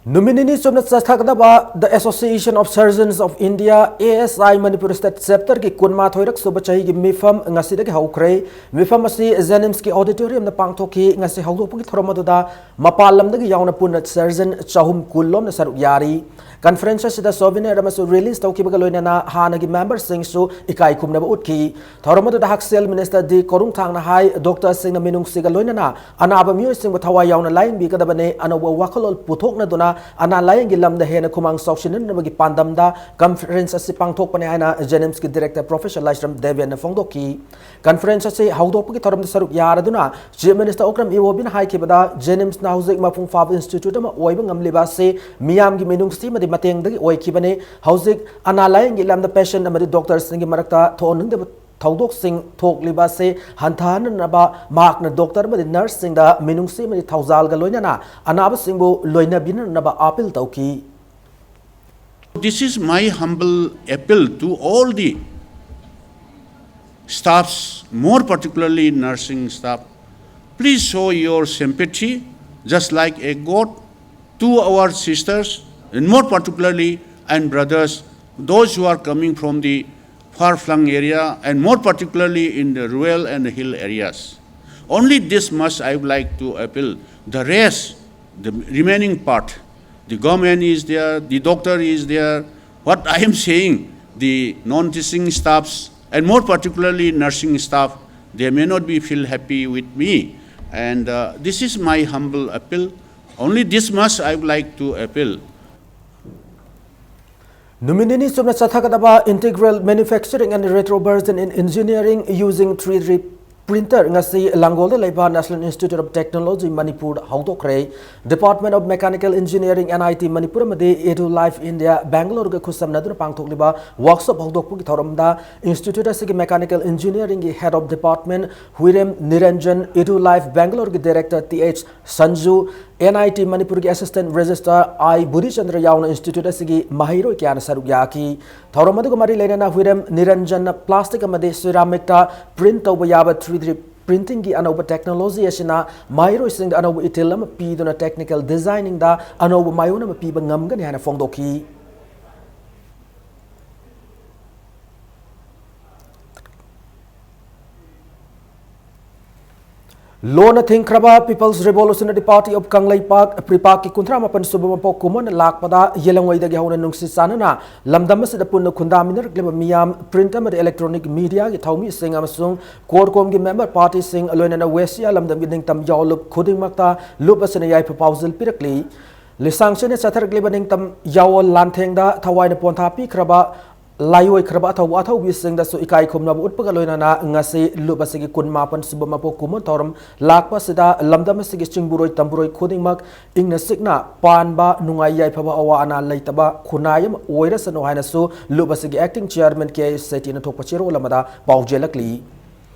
ꯅꯨꯃꯤꯠ ꯅꯤꯅꯤ ꯆꯨꯞꯅ ꯆꯠꯊꯒꯗꯕ The Association of Surgeons of India, A S I, Manipur State Chapterꯒꯤ ꯀꯨꯟꯃꯥꯊꯣꯏꯔꯛ ꯁꯨꯕ ꯆꯍꯤꯒꯤ ꯃꯤꯐꯝ ꯉꯁꯤꯗꯒꯤ ꯍꯧꯈ꯭ꯔꯦ꯫ ꯃꯤꯐꯝ ꯑꯁꯤ JNIMSꯀꯤ auditoriumꯗ ꯄꯥꯡꯊꯣꯛꯈꯤ꯫ ꯉꯁꯤ ꯍꯧꯗꯣꯛꯄꯒꯤ ꯊꯧꯔꯝ ꯑꯗꯨꯗ ꯃꯄꯥꯟ ꯂꯝꯗꯒꯤ ꯌꯥꯎꯅ ꯄꯨꯟꯅ surgeon ꯆꯍꯨꯝ ꯀꯨꯟ ꯂꯣꯝꯅ ꯁꯔꯨꯛ ꯌꯥꯔꯤ꯫ Conference ꯑꯁꯤꯗ souvenir ꯑꯃꯁꯨ release ꯇꯧꯈꯤꯕꯒ ꯂꯣꯏꯅꯅ ꯍꯥꯟꯅꯒꯤ memberꯁꯤꯡꯁꯨ ꯏꯀꯥꯏ ꯈꯨꯝꯅꯕ ꯎꯠꯈꯤ꯫ ꯊꯧꯔꯝ ꯑꯗꯨꯗ ꯍꯛꯁꯦꯜ minister ꯗꯤ ꯀꯣꯔꯨꯝꯊꯥꯡꯅ ꯍꯥꯏ, doctorꯁꯤꯡꯅ ꯃꯤꯅꯨꯡꯁꯤꯒ ꯂꯣꯏꯅꯅ ꯑꯅꯥꯕ ꯃꯤꯑꯣꯏꯁꯤꯡꯕꯨ ꯊꯋꯥꯏ ꯌꯥꯎꯅ ꯂꯥꯌꯦꯡꯕꯤꯒꯗꯕꯅꯤ, ꯑꯅꯧꯕ ꯋꯥꯈꯜꯂꯣꯟ ꯄꯨꯊꯣꯛꯅꯗꯨꯅ ꯑꯅꯥ ꯂꯥꯌꯦꯡꯒꯤ ꯂꯝꯗ ꯍꯦꯟꯅ ꯈꯨꯃꯥꯡ ꯆꯥꯎꯁꯤꯟꯅꯅꯕꯒꯤ ꯄꯥꯟꯗꯝꯗ conference ꯑꯁꯤ ꯄꯥꯡꯊꯣꯛꯄꯅꯤ ꯍꯥꯏꯅ JNIMSꯀꯤ director Professor ꯂꯥꯏꯁ꯭ꯔꯝ ꯗꯦꯕꯦꯟꯅ ꯐꯣꯡꯗꯣꯛꯈꯤ꯫ Conference ꯑꯁꯤ ꯍꯧꯗꯣꯛꯄꯒꯤ ꯊꯧꯔꯝꯗ ꯁꯔꯨꯛ ꯌꯥꯔꯗꯨꯅ Chief Minister ꯑꯣꯀ꯭ꯔꯝ ꯏꯕꯣꯕꯤꯅ ꯍꯥꯏꯈꯤꯕꯗ, JNIMSꯅ ꯍꯧꯖꯤꯛ ꯃꯄꯨꯡ ꯐꯥꯕ institute ꯑꯃ ꯑꯣꯏꯕ ꯉꯝꯂꯤꯕ ꯑꯁꯤ ꯃꯤꯌꯥꯝꯒꯤ ꯃꯤꯅꯨꯡꯁꯤ ꯑꯃꯗꯤ ꯃꯇꯦꯡꯗꯒꯤ ꯑꯣꯏꯈꯤꯕꯅꯤ꯫ ꯍꯧꯖꯤꯛ ꯑꯅꯥ ꯂꯥꯌꯦꯡꯒꯤ ꯂꯝꯗ patient ꯑꯃꯗꯤ doctorꯁꯤꯡꯒꯤ ꯃꯔꯛꯇ ꯊꯣꯛꯍꯟꯅꯤꯡꯗꯕ ꯊꯧꯗꯣꯛꯁꯤꯡ ꯊꯣꯛꯂꯤꯕ ꯑꯁꯤ ꯍꯟꯊꯍꯟꯅꯅꯕ ꯃꯍꯥꯛꯅ doctor ꯑꯃꯗꯤ nurseꯁꯤꯡꯗ ꯃꯤꯅꯨꯡꯁꯤ ꯑꯃꯗꯤ ꯊꯧꯖꯥꯜꯒ ꯂꯣꯏꯅꯅ ꯑꯅꯥꯕꯁꯤꯡꯕꯨ ꯂꯣꯏꯅꯕꯤꯅꯅꯕ appeal ꯇꯧꯈꯤ꯫ This is my humble appeal to all the staffs, more particularly nursing staff. Please show your sympathy, just like a God, to our sisters, and more particularly and brothers, those who are coming from the far-flung area, and more particularly in the rural and hill areas. Only this much I would like to appeal. The rest, the remaining part, the government is there, the doctor is there. What I am saying, the non-teaching staffs, and more particularly nursing staff, they may not be feel happy with me. And uh, this is my humble appeal. Only this much I would like to appeal. ꯅꯨꯃꯤꯠ ꯅꯤꯅꯤ ꯆꯨꯞꯅ ꯆꯠꯊꯒꯗꯕ Integral Manufacturing and Retroversion in Engineering using three D Printer ꯉꯁꯤ ꯂꯥꯡꯒꯣꯜꯗ ꯂꯩꯕ National Institute of Technology ꯃꯅꯤꯄꯨꯔꯗ ꯍꯧꯗꯣꯛꯈ꯭ꯔꯦ꯫ Department of Mechanical Engineering, NIT Manipur ꯑꯃꯗꯤ Edu Life India Bangaloreꯒ ꯈꯨꯠꯁꯝꯅꯗꯨꯅ ꯄꯥꯡꯊꯣꯛꯂꯤꯕ workshop ꯍꯧꯗꯣꯛꯄꯒꯤ ꯊꯧꯔꯝꯗ institute ꯑꯁꯤꯒꯤ Mechanical Engineeringꯒꯤ Head of Department Huirem Niranjan, Edu Life Bangaloreꯒꯤ Director T H Sanju, N I T ꯃꯅꯤꯄꯨꯔꯒꯤ ꯑꯦꯁꯤꯁꯇꯦꯟ ꯔꯦꯖꯤꯁꯇ꯭ꯔꯥꯔ ꯑꯥꯏ ꯕꯨꯙꯤꯆꯟꯗ꯭ꯔ ꯌꯥꯎꯅ ꯏꯟꯁꯇꯤꯇ꯭ꯌꯨꯠ ꯑꯁꯤꯒꯤ ꯃꯍꯩꯔꯣꯏ ꯀꯌꯥꯅ ꯁꯔꯨꯛ ꯌꯥꯈꯤ꯫ ꯊꯧꯔꯝ ꯑꯗꯨꯒ ꯃꯔꯤ ꯂꯩꯅꯅ ꯍꯨꯏꯔꯦꯝ ꯅꯤꯔꯟꯖꯟꯅ ꯄ꯭ꯂꯥꯁꯇꯤꯛ ꯑꯃꯗꯤ ꯁꯤꯔꯥꯃꯤꯛꯇ ꯄ꯭ꯔꯤꯟꯠ ꯇꯧꯕ ꯌꯥꯕ ꯊ꯭ꯔꯤ ꯗꯤ ꯄ꯭ꯔꯤꯟꯇꯤꯡꯒꯤ ꯑꯅꯧꯕ ꯇꯦꯛꯅꯣꯂꯣꯖꯤ ꯑꯁꯤꯅ ꯃꯍꯩꯔꯣꯏꯁꯤꯡꯗ ꯑꯅꯧꯕ ꯏꯊꯤꯜ ꯑꯃ ꯄꯤꯗꯨꯅ ꯇꯦꯛꯅꯤꯀꯦꯜ ꯗꯤꯖꯥꯏꯅꯤꯡꯗ ꯑꯅꯧꯕ ꯃꯥꯏꯑꯣꯟ ꯑꯃ ꯄꯤꯕ ꯉꯝꯒꯅꯤ ꯍꯥꯏꯅ ꯐꯣꯡꯗꯣꯛꯈꯤ꯫ ꯂꯣꯟꯅ ꯊꯤꯡꯈ꯭ꯔꯕ People's Revolutionary Party of Kangleipak, ꯄ꯭ꯔꯤꯄꯥꯛꯀꯤ ꯀꯨꯟꯊ꯭ꯔꯥ ꯃꯥꯄꯟ ꯁꯨꯕ ꯃꯄꯣꯛ ꯀꯨꯝꯑꯣꯟ ꯂꯥꯛꯄꯗ ꯌꯦꯜꯂꯪꯉꯣꯏꯗꯒꯤ ꯍꯧꯅ ꯅꯨꯡꯁꯤ ꯆꯥꯟꯅꯅ ꯂꯝꯗꯝ ꯑꯁꯤꯗ ꯄꯨꯟꯅ ꯈꯨꯟꯗꯥꯃꯤꯟꯅꯔꯛꯂꯤꯕ ꯃꯤꯌꯥꯝ, ꯄ꯭ꯔꯤꯟꯠ ꯑꯃꯗꯤ ꯏꯂꯦꯛꯇ꯭ꯔꯣꯅꯤꯛ ꯃꯤꯗꯤꯌꯥꯒꯤ ꯊꯧꯃꯤꯁꯤꯡ ꯑꯃꯁꯨꯡ ꯀꯣꯔꯀꯣꯝꯒꯤ ꯃꯦꯝꯕꯔ ꯄꯥꯔꯇꯤꯁꯤꯡ, ꯂꯣꯏꯅꯅ ꯋꯦꯁꯤꯌꯥ ꯂꯝꯗꯝꯒꯤ ꯅꯤꯡꯇꯝ ꯌꯥꯑꯣꯟ ꯂꯨꯞ ꯈꯨꯗꯤꯡꯃꯛꯇ ꯂꯨꯞ ꯑꯁꯤꯅ ꯌꯥꯏꯐ ꯄꯥꯎꯖꯦꯜ ꯄꯤꯔꯛꯂꯤ꯫ ꯂꯤꯁꯥꯡꯁꯤꯠꯅ ꯆꯠꯊꯔꯛꯂꯤꯕ ꯅꯤꯡꯇꯝ ꯌꯥꯑꯣꯟ ꯂꯥꯟꯊꯦꯡꯗ ꯊꯋꯥꯏꯅ ꯄꯣꯟꯊꯥ ꯄꯤꯈ꯭ꯔꯕ ꯂꯥꯏꯑꯣꯏꯈ꯭ꯔꯕ ꯑꯊꯧꯕ ꯑꯊꯧꯕꯤꯁꯤꯡꯗꯁꯨ ꯏꯀꯥꯏ ꯈꯨꯝꯅꯕ ꯎꯠꯄꯒ ꯂꯣꯏꯅꯅ ꯉꯁꯤ ꯂꯨꯞ ꯑꯁꯤꯒꯤ ꯀꯨꯟ ꯃꯥꯄꯟ ꯁꯨꯕ ꯃꯄꯣꯛ ꯀꯨꯝꯑꯣꯟ ꯊꯧꯔꯝ ꯂꯥꯛꯄ ꯑꯁꯤꯗ ꯂꯝꯗꯝ ꯑꯁꯤꯒꯤ ꯆꯤꯡꯕꯨꯔꯣꯏ ꯇꯝꯕꯨꯔꯣꯏ ꯈꯨꯗꯤꯡꯃꯛ ꯏꯪꯅ ꯆꯤꯛꯅ ꯄꯥꯟꯕ, ꯅꯨꯡꯉꯥꯏ ꯌꯥꯏꯐꯕ, ꯑꯋꯥ ꯑꯅꯥ ꯂꯩꯇꯕ ꯈꯨꯟꯅꯥꯏ ꯑꯃ ꯑꯣꯏꯔꯁꯅꯨ ꯍꯥꯏꯅꯁꯨ ꯂꯨꯞ ꯑꯁꯤꯒꯤ acting chairman ꯀꯦ ꯑꯦꯁ ꯁꯦꯇꯤꯅ ꯊꯣꯛꯄ ꯆꯦꯔꯣꯜ ꯑꯃꯗ ꯄꯥꯎꯖꯦꯜꯂꯛꯂꯤ꯫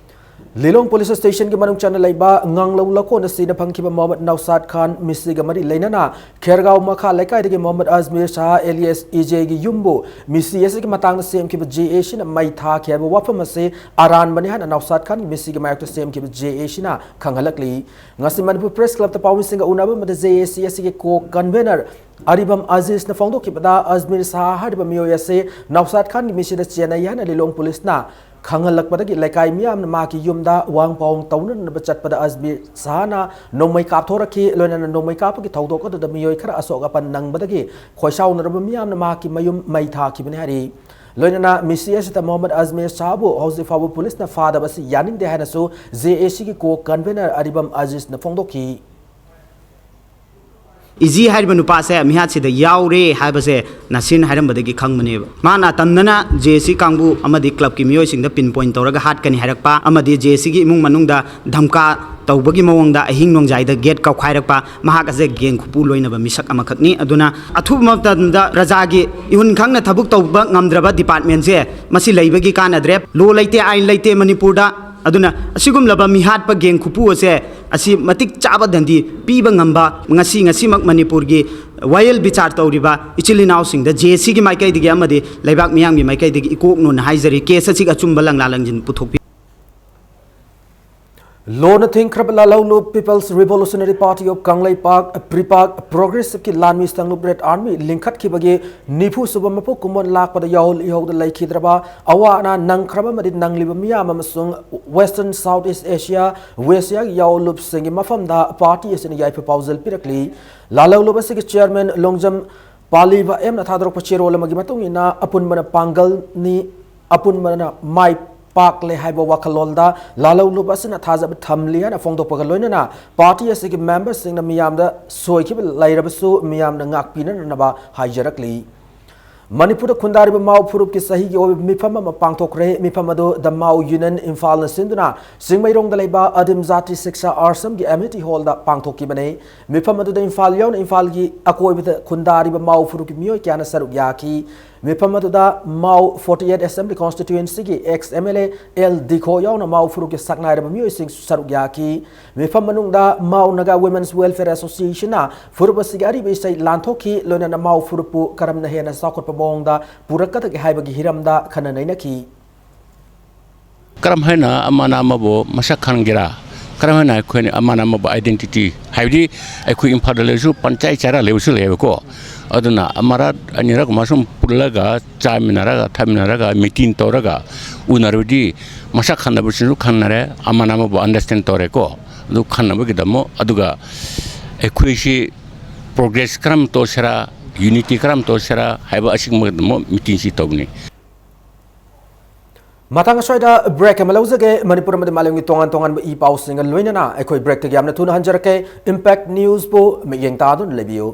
ꯂꯤꯂꯣꯡ ꯄꯨꯂꯤꯁ ꯁ꯭ꯇꯦꯁꯟꯒꯤ ꯃꯅꯨꯡ ꯆꯟꯅ ꯂꯩꯕ ꯉꯥꯡꯂꯧ ꯂꯀꯣꯟ ꯑꯁꯤꯅ ꯐꯪꯈꯤꯕ ꯃꯣꯍꯃꯗ ꯅꯧꯁꯥꯗ ꯈꯥꯟ ꯃꯤꯁꯤꯒ ꯃꯔꯤ ꯂꯩꯅꯅ ꯈꯦꯔꯒꯥꯎ ꯃꯈꯥ ꯂꯩꯀꯥꯏꯗꯒꯤ ꯃꯣꯍꯃꯗ ꯑꯖꯃꯤꯔ ꯁꯍꯥ alias ꯏꯖꯦꯒꯤ ꯌꯨꯝꯕꯨ ꯃꯤꯁꯤ ꯑꯁꯤꯒꯤ ꯃꯇꯥꯡꯗ ꯁꯦꯝꯈꯤꯕ ꯖꯦ ꯑꯦ ꯁꯤꯅ ꯃꯩ ꯊꯥꯈꯤ ꯍꯥꯏꯕ ꯋꯥꯐꯝ ꯑꯁꯤ ꯑꯔꯥꯟꯕꯅꯤ ꯍꯥꯏꯅ ꯅꯧꯁꯥꯗ ꯈꯥꯟꯒꯤ ꯃꯤꯁꯤꯒꯤ ꯃꯥꯌꯣꯛꯇ ꯁꯦꯝꯈꯤꯕ ꯖꯦ ꯑꯦ ꯁꯤꯅ ꯈꯪꯍꯜꯂꯛꯂꯤ꯫ ꯉꯁꯤ ꯃꯅꯤꯄꯨꯔ ꯄ꯭ꯔꯦꯁ ꯀ꯭ꯂꯕꯇ ꯄꯥꯎꯃꯤꯁꯤꯡꯒ ꯎꯅꯕ ꯑꯃꯗ ꯖꯦ ꯑꯦ ꯁꯤ ꯑꯁꯤꯒꯤ ꯀꯣ ꯀꯟꯚꯦꯅꯔ ꯑꯔꯤꯕꯝ ꯑꯖꯤꯖꯅ ꯐꯣꯡꯗꯣꯛꯈꯤꯕꯗ ꯑꯖꯃꯤꯔ ꯁꯍꯥ ꯍꯥꯏꯔꯤꯕ ꯃꯤꯑꯣꯏ ꯑꯁꯤ ꯅꯧꯁꯥꯗ ꯈꯥꯟꯒꯤ ꯃꯤꯁꯤꯗ ꯆꯦꯟꯅꯩ ꯍꯥꯏꯅ ꯂꯤꯂꯣꯡ ꯄꯨꯂꯤꯁꯅ ꯈꯪꯍꯜꯂꯛꯄꯗꯒꯤ ꯂꯩꯀꯥꯏ ꯃꯤꯌꯥꯝꯅ ꯃꯍꯥꯛꯀꯤ ꯌꯨꯝꯗ ꯋꯥꯍꯪ ꯄꯥꯎꯍꯪ ꯇꯧꯅꯅꯕ ꯆꯠꯄꯗ ꯑꯖꯃꯤꯔ ꯁꯍꯥꯅ ꯅꯣꯡꯃꯩ ꯀꯥꯞꯊꯣꯔꯛꯈꯤ꯫ ꯂꯣꯏꯅꯅ ꯅꯣꯡꯃꯩ ꯀꯥꯞꯄꯒꯤ ꯊꯧꯗꯣꯛ ꯑꯗꯨꯗ ꯃꯤꯑꯣꯏ ꯈꯔ ꯑꯁꯣꯛ ꯑꯄꯟ ꯅꯪꯕꯗꯒꯤ ꯈꯣꯏꯁꯥꯎꯅꯔꯕ ꯃꯤꯌꯥꯝꯅ ꯃꯍꯥꯛꯀꯤ ꯃꯌꯨꯝ ꯃꯩ ꯊꯥꯈꯤꯕꯅꯤ ꯍꯥꯏꯔꯤ꯫ ꯂꯣꯏꯅꯅ ꯃꯤꯁꯤ ꯑꯁꯤꯗ ꯃꯣꯍꯃꯗ ꯑꯖꯃꯤꯔ ꯁꯍꯥꯕꯨ ꯍꯧꯖꯤꯛ ꯐꯥꯎꯕ ꯄꯨꯂꯤꯁꯅ ꯐꯥꯗꯕ ꯑꯁꯤ ꯌꯥꯅꯤꯡꯗꯦ ꯍꯥꯏꯅꯁꯨ ꯖꯦ ꯑꯦ ꯁꯤꯒꯤ ꯀꯣ ꯀꯟꯚꯦꯅꯔ ꯑꯔꯤꯕꯝ ꯑꯖꯤꯖꯅ ꯐꯣꯡꯗꯣꯛꯈꯤ꯫ ꯏꯖꯤ ꯍꯥꯏꯔꯤꯕ ꯅꯨꯄꯥꯁꯦ ꯃꯤꯍꯥꯠꯁꯤꯗ ꯌꯥꯎꯔꯦ ꯍꯥꯏꯕꯁꯦ ꯅꯁꯤꯟ ꯍꯥꯏꯔꯝꯕꯗꯒꯤ ꯈꯪꯕꯅꯦꯕ꯫ ꯃꯥꯅ ꯇꯝꯅꯅ ꯖꯦ ꯑꯦ ꯁꯤ ꯀꯥꯡꯕꯨ ꯑꯃꯗꯤ ꯀ꯭ꯂꯕꯀꯤ ꯃꯤꯑꯣꯏꯁꯤꯡꯗ ꯄꯤꯟ ꯄꯣꯏꯟ ꯇꯧꯔꯒ ꯍꯥꯠꯀꯅꯤ ꯍꯥꯏꯔꯛꯄ ꯑꯃꯗꯤ ꯖꯦ ꯑꯦ ꯁꯤꯒꯤ ꯏꯃꯨꯡ ꯃꯅꯨꯡꯗ ꯙꯝꯀꯥ ꯇꯧꯕꯒꯤ ꯃꯑꯣꯡꯗ ꯑꯍꯤꯡ ꯅꯣꯡꯖꯥꯏꯗ ꯒꯦꯠ ꯀꯧꯈꯥꯏꯔꯛꯄ, ꯃꯍꯥꯛ ꯑꯁꯦ ꯒꯦꯡ ꯈꯨꯄꯨ ꯂꯣꯏꯅꯕ ꯃꯤꯁꯛ ꯑꯃꯈꯛꯅꯤ꯫ ꯑꯗꯨꯅ ꯑꯊꯨꯕ ꯃꯇꯝꯗ ꯄ꯭ꯔꯖꯥꯒꯤ ꯏꯍꯨꯟ ꯈꯪꯅ ꯊꯕꯛ ꯇꯧꯕ ꯉꯝꯗ꯭ꯔꯕ ꯗꯤꯄꯥꯔꯠꯃꯦꯟꯁꯦ ꯃꯁꯤ ꯂꯩꯕꯒꯤ ꯀꯥꯟꯅꯗ꯭ꯔꯦ꯫ ꯂꯣ ꯂꯩꯇꯦ, ꯑꯥꯏꯟ ꯂꯩꯇꯦ ꯃꯅꯤꯄꯨꯔꯗ꯫ ꯑꯗꯨꯅ ꯑꯁꯤꯒꯨꯝꯂꯕ ꯃꯤꯍꯥꯠꯄ ꯒꯦꯡ ꯈꯨꯄꯨ ꯑꯁꯦ ꯑꯁꯤ ꯃꯇꯤꯛ ꯆꯥꯕ ꯗꯟꯗꯤ ꯄꯤꯕ ꯉꯝꯕ ꯉꯁꯤ, ꯉꯁꯤꯃꯛ ꯃꯅꯤꯄꯨꯔꯒꯤ ꯋꯥꯌꯦꯜ ꯕꯤꯆꯥꯔ ꯇꯧꯔꯤꯕ ꯏꯆꯤꯜ ꯏꯅꯥꯎꯁꯤꯡꯗ ꯖꯦ ꯑꯦ ꯁꯤꯒꯤ ꯃꯥꯏꯀꯩꯗꯒꯤ ꯑꯃꯗꯤ ꯂꯩꯕꯥꯛ ꯃꯤꯌꯥꯝꯒꯤ ꯃꯥꯏꯀꯩꯗꯒꯤ ꯏꯀꯣꯛꯅꯣꯅ ꯍꯥꯏꯖꯔꯤ꯫ ꯀꯦꯁ ꯑꯁꯤꯒꯤ ꯑꯆꯨꯝꯕ ꯂꯪꯂꯥ ꯂꯪꯖꯤꯟ ꯄꯨꯊꯣꯛꯄꯤ꯫ ꯂꯣꯟꯅ ꯊꯤꯡꯈ꯭ꯔꯕ ꯂꯥꯂꯧꯂꯨꯞ People's Revolutionary Party of Kangleipak, ꯄ꯭ꯔꯤꯄꯥꯛ, ꯄ꯭ꯔꯣꯒ꯭ꯔꯦꯁꯤꯚꯀꯤ ꯂꯥꯟꯃꯤ ꯁꯪꯂꯨꯞ ꯔꯦꯗ ꯑꯥꯔꯃꯤ ꯂꯤꯡꯈꯠꯈꯤꯕꯒꯤ ꯅꯤꯐꯨ ꯁꯨꯕ ꯃꯄꯣꯛ ꯀꯨꯝꯑꯣꯟ ꯂꯥꯛꯄꯗ ꯌꯥꯑꯣꯜ ꯏꯍꯧꯗ ꯂꯩꯈꯤꯗ꯭ꯔꯕ ꯑꯋꯥ ꯑꯅꯥ ꯅꯪꯈ꯭ꯔꯕ ꯑꯃꯗꯤ ꯅꯪꯂꯤꯕ ꯃꯤꯌꯥꯝ ꯑꯃꯁꯨꯡ Western South East Asia, ꯋꯦꯁꯤꯌꯥꯒꯤ ꯌꯥꯑꯣꯜꯂꯨꯞꯁꯤꯡꯒꯤ ꯃꯐꯝꯗ ꯄꯥꯔꯇꯤ ꯑꯁꯤꯅ ꯌꯥꯏꯐ ꯄꯥꯎꯖꯦꯜ ꯄꯤꯔꯛꯂꯤ꯫ ꯂꯥꯂꯧꯂꯨꯞ ꯑꯁꯤꯒꯤ ꯆꯤꯌꯔꯃꯦꯟ ꯂꯣꯡꯖꯝ ꯄꯥꯂꯤꯕ ꯑꯦꯝꯅ ꯊꯥꯗꯣꯔꯛꯄ ꯆꯦꯔꯣꯜ ꯑꯃꯒꯤ ꯃꯇꯨꯡ ꯏꯟꯅ, ꯑꯄꯨꯟꯕꯅ ꯄꯥꯡꯒꯜꯅꯤ, ꯑꯄꯨꯟꯕꯅ ꯃꯥꯏ ꯄꯥꯛꯂꯦ ꯍꯥꯏꯕ ꯋꯥꯈꯜꯂꯣꯟꯗ ꯂꯥꯂꯧꯂꯨꯞ ꯑꯁꯤꯅ ꯊꯥꯖꯕ ꯊꯝꯂꯤ ꯍꯥꯏꯅ ꯐꯣꯡꯗꯣꯛꯄꯒ ꯂꯣꯏꯅꯅ, ꯄꯥꯔꯇꯤ ꯑꯁꯤꯒꯤ ꯃꯦꯝꯕꯔꯁꯤꯡꯅ ꯃꯤꯌꯥꯝꯗ ꯁꯣꯏꯈꯤꯕ ꯂꯩꯔꯕꯁꯨ ꯃꯤꯌꯥꯝꯅ ꯉꯥꯛꯄꯤꯅꯅꯕ ꯍꯥꯏꯖꯔꯛꯂꯤ꯫ ꯃꯅꯤꯄꯨꯔꯗ ꯈꯨꯟꯗꯥꯔꯤꯕ ꯃꯥꯎ ꯐꯨꯔꯨꯞꯀꯤ ꯆꯍꯤꯒꯤ ꯑꯣꯏꯕ ꯃꯤꯐꯝ ꯑꯃ ꯄꯥꯡꯊꯣꯛꯈ꯭ꯔꯦ꯫ ꯃꯤꯐꯝ ꯑꯗꯨ The Mao Union ꯏꯝꯐꯥꯜꯅ ꯁꯤꯟꯗꯨꯅ ꯆꯤꯡꯃꯩꯔꯣꯡꯗ ꯂꯩꯕ ꯑꯗꯤꯝ ꯖꯥꯇꯤ ꯁꯤꯛꯁꯥ ꯑꯥꯁ꯭ꯔꯝꯒꯤ ꯑꯃꯤꯇꯤ ꯍꯣꯜꯗ ꯄꯥꯡꯊꯣꯛꯈꯤꯕꯅꯤ꯫ ꯃꯤꯐꯝ ꯑꯗꯨꯗ ꯏꯝꯐꯥꯜ ꯌꯥꯎꯅ ꯏꯝꯐꯥꯜꯒꯤ ꯑꯀꯣꯏꯕꯗ ꯈꯨꯟꯗꯥꯔꯤꯕ ꯃꯥꯎ ꯐꯨꯔꯨꯞꯀꯤ ꯃꯤꯑꯣꯏ ꯀꯌꯥꯅ ꯁꯔꯨꯛ ꯌꯥꯈꯤ꯫ ꯃꯤꯐꯝ ꯑꯗꯨꯗ ꯃꯥꯎ forty eight Assembly Constituencyꯒꯤ ex M L A L ꯗꯤꯈꯣ ꯌꯥꯎꯅ ꯃꯥꯎ ꯐꯨꯔꯨꯞꯀꯤ ꯁꯛꯅꯥꯏꯔꯕ ꯃꯤꯑꯣꯏꯁꯤꯡꯁꯨ ꯁꯔꯨꯛ ꯌꯥꯈꯤ꯫ ꯃꯤꯐꯝ ꯃꯅꯨꯡꯗ Mao Naga Women's Welfare Associationꯅ ꯐꯨꯔꯨꯞ ꯑꯁꯤꯒꯤ ꯑꯔꯤꯕ ꯏꯁꯩ ꯂꯥꯟꯊꯣꯛꯈꯤ, ꯂꯣꯏꯅꯅ ꯃꯥꯎ ꯐꯨꯔꯨꯞꯄꯨ ꯀꯔꯝꯅ ꯍꯦꯟꯅ ꯆꯥꯎꯈꯠꯄ ꯃꯑꯣꯡꯗ ꯄꯨꯔꯛꯀꯗꯒꯦ ꯍꯥꯏꯕꯒꯤ ꯍꯤꯔꯝꯗ ꯈꯟꯅ ꯅꯩꯅꯈꯤ꯫ ꯀꯔꯝ ꯍꯥꯏꯅ ꯑꯃꯅ ꯑꯃꯕꯨ ꯃꯁꯛ ꯈꯪꯒꯦꯔꯥ? ꯀꯔꯝ ꯍꯥꯏꯅ ꯑꯩꯈꯣꯏꯅ ꯑꯃꯅ ꯑꯃꯕꯨ identity, ꯍꯥꯏꯕꯗꯤ ꯑꯩꯈꯣꯏ ꯏꯝꯐꯥꯜꯗ ꯂꯩꯔꯁꯨ ꯄꯟꯆꯥꯌꯠ ꯆꯥꯏꯔ ꯂꯩꯕꯁꯨ ꯂꯩꯌꯦꯕꯀꯣ꯫ ꯑꯗꯨꯅ ꯑꯃꯔꯛ ꯑꯅꯤꯔꯛ ꯀꯨꯝꯕ ꯁꯨꯝ ꯄꯨꯜꯂꯒ ꯆꯥꯃꯤꯟꯅꯔꯒ ꯊꯛꯃꯤꯟꯅꯔꯒ meeting ꯇꯧꯔꯒ ꯎꯅꯔꯕꯗꯤ ꯃꯁꯛ ꯈꯪꯗꯕꯁꯤꯡꯁꯨ ꯈꯪꯅꯔꯦ, ꯑꯃꯅ ꯑꯃꯕꯨ understand ꯇꯧꯔꯦꯀꯣ꯫ ꯑꯗꯨ ꯈꯪꯅꯕꯒꯤꯗꯃꯛ, ꯑꯗꯨꯒ ꯑꯩꯈꯣꯏꯁꯤ progress ꯀꯔꯝ ꯇꯧꯁꯤꯔꯥ, unity ꯀꯔꯝ ꯇꯧꯁꯤꯔꯥ ꯍꯥꯏꯕ ꯑꯁꯤꯒꯨꯝꯕꯒꯤꯗꯃꯛ meetingꯁꯤ ꯇꯧꯕꯅꯤ꯫ ꯃꯊꯪ ꯑꯁ꯭ꯋꯥꯏꯗ break ꯑꯃ ꯂꯧꯖꯒꯦ꯫ ꯃꯅꯤꯄꯨꯔ ꯑꯃꯗꯤ ꯃꯥꯂꯦꯝꯒꯤ ꯇꯣꯉꯥꯟ ꯇꯣꯉꯥꯟꯕ ꯏ ꯄꯥꯎꯁꯤꯡꯒ ꯂꯣꯏꯅꯅ ꯑꯩꯈꯣꯏ breakꯇꯒꯤ ꯌꯥꯝꯅ ꯊꯨꯅ ꯍꯟꯖꯔꯛꯀꯦ꯫ Impact Newsꯄꯨ ꯃꯤꯠꯌꯦꯡ ꯇꯥꯗꯨꯅ ꯂꯩꯕꯤꯌꯨ꯫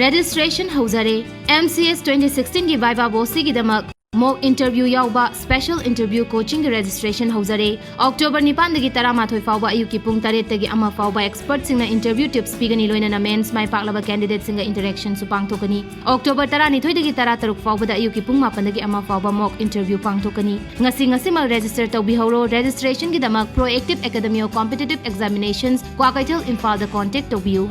Registration ꯍꯧꯖꯔꯦ꯫ M C S twenty sixteenꯒꯤ Viva ꯕꯣꯁꯁꯤꯒꯤꯗꯃꯛ꯫ Mock interview ꯌꯥꯎꯕ special interview coachingꯒꯤ registration ꯍꯧꯖꯔꯦ꯫ October ꯅꯤꯄꯥꯟꯗꯒꯤ ꯇꯔꯥꯃꯥꯊꯣꯏ ꯐꯥꯎꯕ ꯑꯌꯨꯛꯀꯤ ꯄꯨꯡ ꯇꯔꯦꯠꯇꯒꯤ ꯑꯃ ꯐꯥꯎꯕ expertꯁꯤꯡꯅ interview tips ꯄꯤꯒꯅꯤ, ꯂꯣꯏꯅꯅ mains ꯃꯥꯏ ꯄꯥꯛꯂꯕ candidateꯁꯤꯡꯒ interactionꯁꯨ ꯄꯥꯡꯊꯣꯛꯀꯅꯤ꯫ October ꯇꯔꯥꯅꯤꯊꯣꯏꯗꯒꯤ ꯇꯔꯥꯇꯔꯨꯛ ꯐꯥꯎꯕꯗ ꯑꯌꯨꯛꯀꯤ ꯄꯨꯡ ꯃꯥꯄꯟꯗꯒꯤ ꯑꯃ ꯐꯥꯎꯕ mock interview ꯄꯥꯡꯊꯣꯛꯀꯅꯤ꯫ ꯉꯁꯤ ꯉꯁꯤꯃꯛ register ꯇꯧꯕꯤꯍꯧꯔꯣ꯫ Registrationꯒꯤꯗꯃꯛ Proactive Academy of Competitive Examinations, Kwakeithel, ꯏꯝꯐꯥꯜꯗ contact ꯇꯧꯕꯤꯌꯨ꯫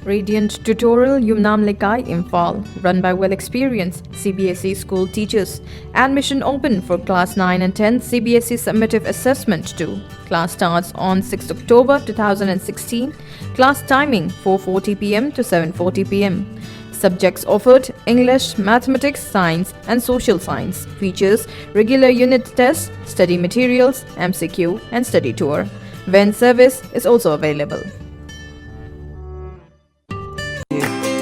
Radiant Tutorial, Yumnam Lekai, Imphal, run by well experienced C B S E school teachers. Admission open for class nine and ten C B S E summative assessment two. Class starts on sixth October two thousand and sixteen. Class timing four forty p m to seven forty p m. Subjects offered: English, Mathematics, Science, and Social Science. Features: regular unit tests, study materials, M C Q, and study tour. Van service is also available.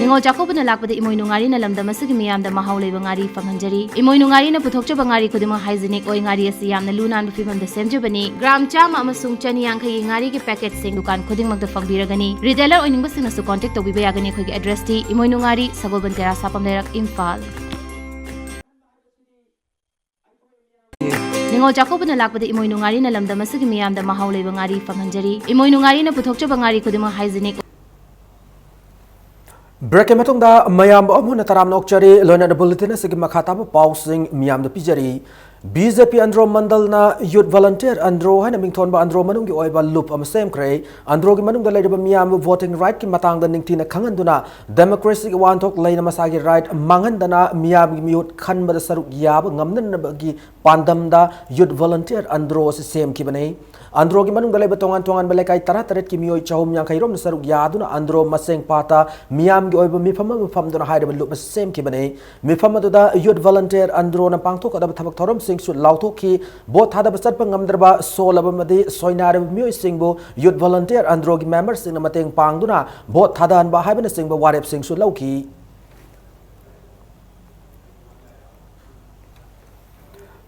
ꯅꯤꯉꯣꯜ ꯆꯥꯛꯀꯧꯕꯅ ꯂꯥꯛꯄꯗ ꯏꯃꯣꯏꯅꯨ ꯉꯥꯔꯤꯅ ꯂꯝꯗꯝ ꯑꯁꯤꯒꯤ ꯃꯤꯌꯥꯝꯗ ꯃꯍꯥꯎ ꯂꯩꯕ ꯉꯥꯔꯤ ꯐꯪꯍꯟꯖꯔꯤ꯫ ꯏꯃꯣꯏꯅꯨ ꯉꯥꯔꯤꯅ ꯄꯨꯊꯣꯛꯆꯕ ꯉꯥꯔꯤ ꯈꯨꯗꯤꯡꯃꯛ hygienic ꯑꯣꯏ꯫ ꯉꯥꯔꯤ ꯑꯁꯤ ꯌꯥꯝꯅ ꯂꯨ ꯅꯥꯟꯕ ꯐꯤꯕꯝꯗ ꯁꯦꯝꯖꯕꯅꯤ꯫ ꯒ꯭ꯔꯥꯝ ꯆꯥꯝꯃ ꯑꯃꯁꯨꯡ ꯆꯅꯤ ꯌꯥꯡꯈꯩꯒꯤ ꯉꯥꯔꯤꯒꯤ packetꯁꯤꯡ ꯗꯨꯀꯥꯟ ꯈꯨꯗꯤꯡꯃꯛꯇ ꯐꯪꯕꯤꯔꯒꯅꯤ꯫ Retailer ꯑꯣꯏꯅꯤꯡꯕꯁꯤꯡꯅꯁꯨ contact ꯇꯧꯕꯤꯕ ꯌꯥꯒꯅꯤ꯫ ꯑꯩꯈꯣꯏꯒꯤ addressꯇꯤ ꯏꯃꯣꯏꯅꯨ ꯉꯥꯔꯤ, ꯁꯒꯣꯜꯕꯟ ꯇꯦꯔꯥ, ꯁꯥꯄꯝ ꯂꯩꯔꯛ, ꯏꯝꯐꯥꯜ꯫ ꯅꯤꯉꯣꯜ ꯆꯥꯛꯀꯧꯕꯅ ꯂꯥꯛꯄꯗ ꯏꯃꯣꯏꯅꯨ ꯉꯥꯔꯤꯅ ꯂꯝꯗꯝ ꯑꯁꯤꯒꯤ ꯃꯤꯌꯥꯝꯗ ꯃꯍꯥꯎ ꯂꯩꯕ ꯉꯥꯔꯤ ꯐꯪꯍꯟꯖꯔꯤ꯫ ꯏꯃꯣꯏꯅꯨ ꯉꯥꯔꯤꯅ ꯄꯨꯊꯣꯛꯆꯕ ꯉꯥꯔꯤ ꯈꯨꯗꯤꯡꯃꯛ hygienic꯫ Breakꯀꯤ ꯃꯇꯨꯡꯗ ꯃꯌꯥꯝꯕꯨ ꯑꯃꯨꯛ ꯍꯟꯅ ꯇꯔꯥꯝꯅ ꯑꯣꯛꯆꯔꯤ꯫ ꯂꯣꯏꯅꯅ bulletin ꯑꯁꯤꯒꯤ ꯃꯈꯥ ꯇꯥꯕ ꯄꯥꯎꯁꯤꯡ ꯃꯤꯌꯥꯝꯗ ꯄꯤꯖꯔꯤ꯫ B J P Andro ꯃꯟꯗꯜꯅ Youth Volunteer Andro ꯍꯥꯏꯅ ꯃꯤꯡꯊꯣꯟꯕ Andro ꯃꯅꯨꯡꯒꯤ ꯑꯣꯏꯕ loop ꯑꯃ ꯁꯦꯝꯈ꯭ꯔꯦ꯫ Androꯒꯤ ꯃꯅꯨꯡꯗ ꯂꯩꯔꯤꯕ ꯃꯤꯌꯥꯝꯕꯨ voting rightꯀꯤ ꯃꯇꯥꯡꯗ ꯅꯤꯡꯊꯤꯅ ꯈꯪꯍꯟꯗꯨꯅ democracyꯒꯤ ꯋꯥꯍꯟꯊꯣꯛ ꯂꯩꯅ ꯃꯁꯥꯒꯤ right ꯃꯥꯡꯍꯟꯗꯅ ꯃꯤꯌꯥꯝꯒꯤ ꯃꯤꯍꯨꯠ ꯈꯟꯕꯗ ꯁꯔꯨꯛ ꯌꯥꯕ ꯉꯝꯅꯅꯕꯒꯤ ꯄꯥꯟꯗꯝꯗ Youth Volunteer Andro ꯑꯁꯤ ꯁꯦꯝꯈꯤꯕꯅꯤ꯫ Androꯒꯤ ꯃꯅꯨꯡꯗ ꯂꯩꯕ ꯇꯣꯉꯥꯟ ꯇꯣꯉꯥꯟꯕ ꯂꯩꯀꯥꯏ ꯇꯔꯥꯇꯔꯦꯠꯀꯤ ꯃꯤꯑꯣꯏ ꯆꯍꯨꯝ ꯌꯥꯡꯈꯩ ꯔꯣꯝꯅ ꯁꯔꯨꯛ ꯌꯥꯗꯨꯅ Andro ꯃꯁꯦꯡ ꯄꯥꯠꯇ ꯃꯤꯌꯥꯝꯒꯤ ꯑꯣꯏꯕ ꯃꯤꯐꯝ ꯑꯃ ꯐꯝꯗꯨꯅ ꯍꯥꯏꯔꯤꯕ loop ꯑꯁꯤ ꯁꯦꯝꯈꯤꯕꯅꯤ꯫ ꯃꯤꯐꯝ ꯑꯗꯨꯗ Youth Volunteer Androꯅ ꯄꯥꯡꯊꯣꯛꯀꯗꯕ ꯊꯕꯛ ꯊꯧꯔꯝꯁꯤꯡꯁꯨ ꯂꯥꯎꯊꯣꯛꯈꯤ꯫ Vote ꯊꯥꯗꯕ ꯆꯠꯄ ꯉꯝꯗ꯭ꯔꯕ, ꯁꯣꯜꯂꯕ ꯑꯃꯗꯤ ꯁꯣꯏꯅꯥꯏꯔꯕ ꯃꯤꯑꯣꯏꯁꯤꯡꯕꯨ Youth Volunteer Androꯒꯤ memberꯁꯤꯡꯅ ꯃꯇꯦꯡ ꯄꯥꯡꯗꯨꯅ vote ꯊꯥꯗꯍꯟꯕ ꯍꯥꯏꯕꯅꯆꯤꯡꯕ ꯋꯥꯔꯦꯞꯁꯤꯡꯁꯨ ꯂꯧꯈꯤ꯫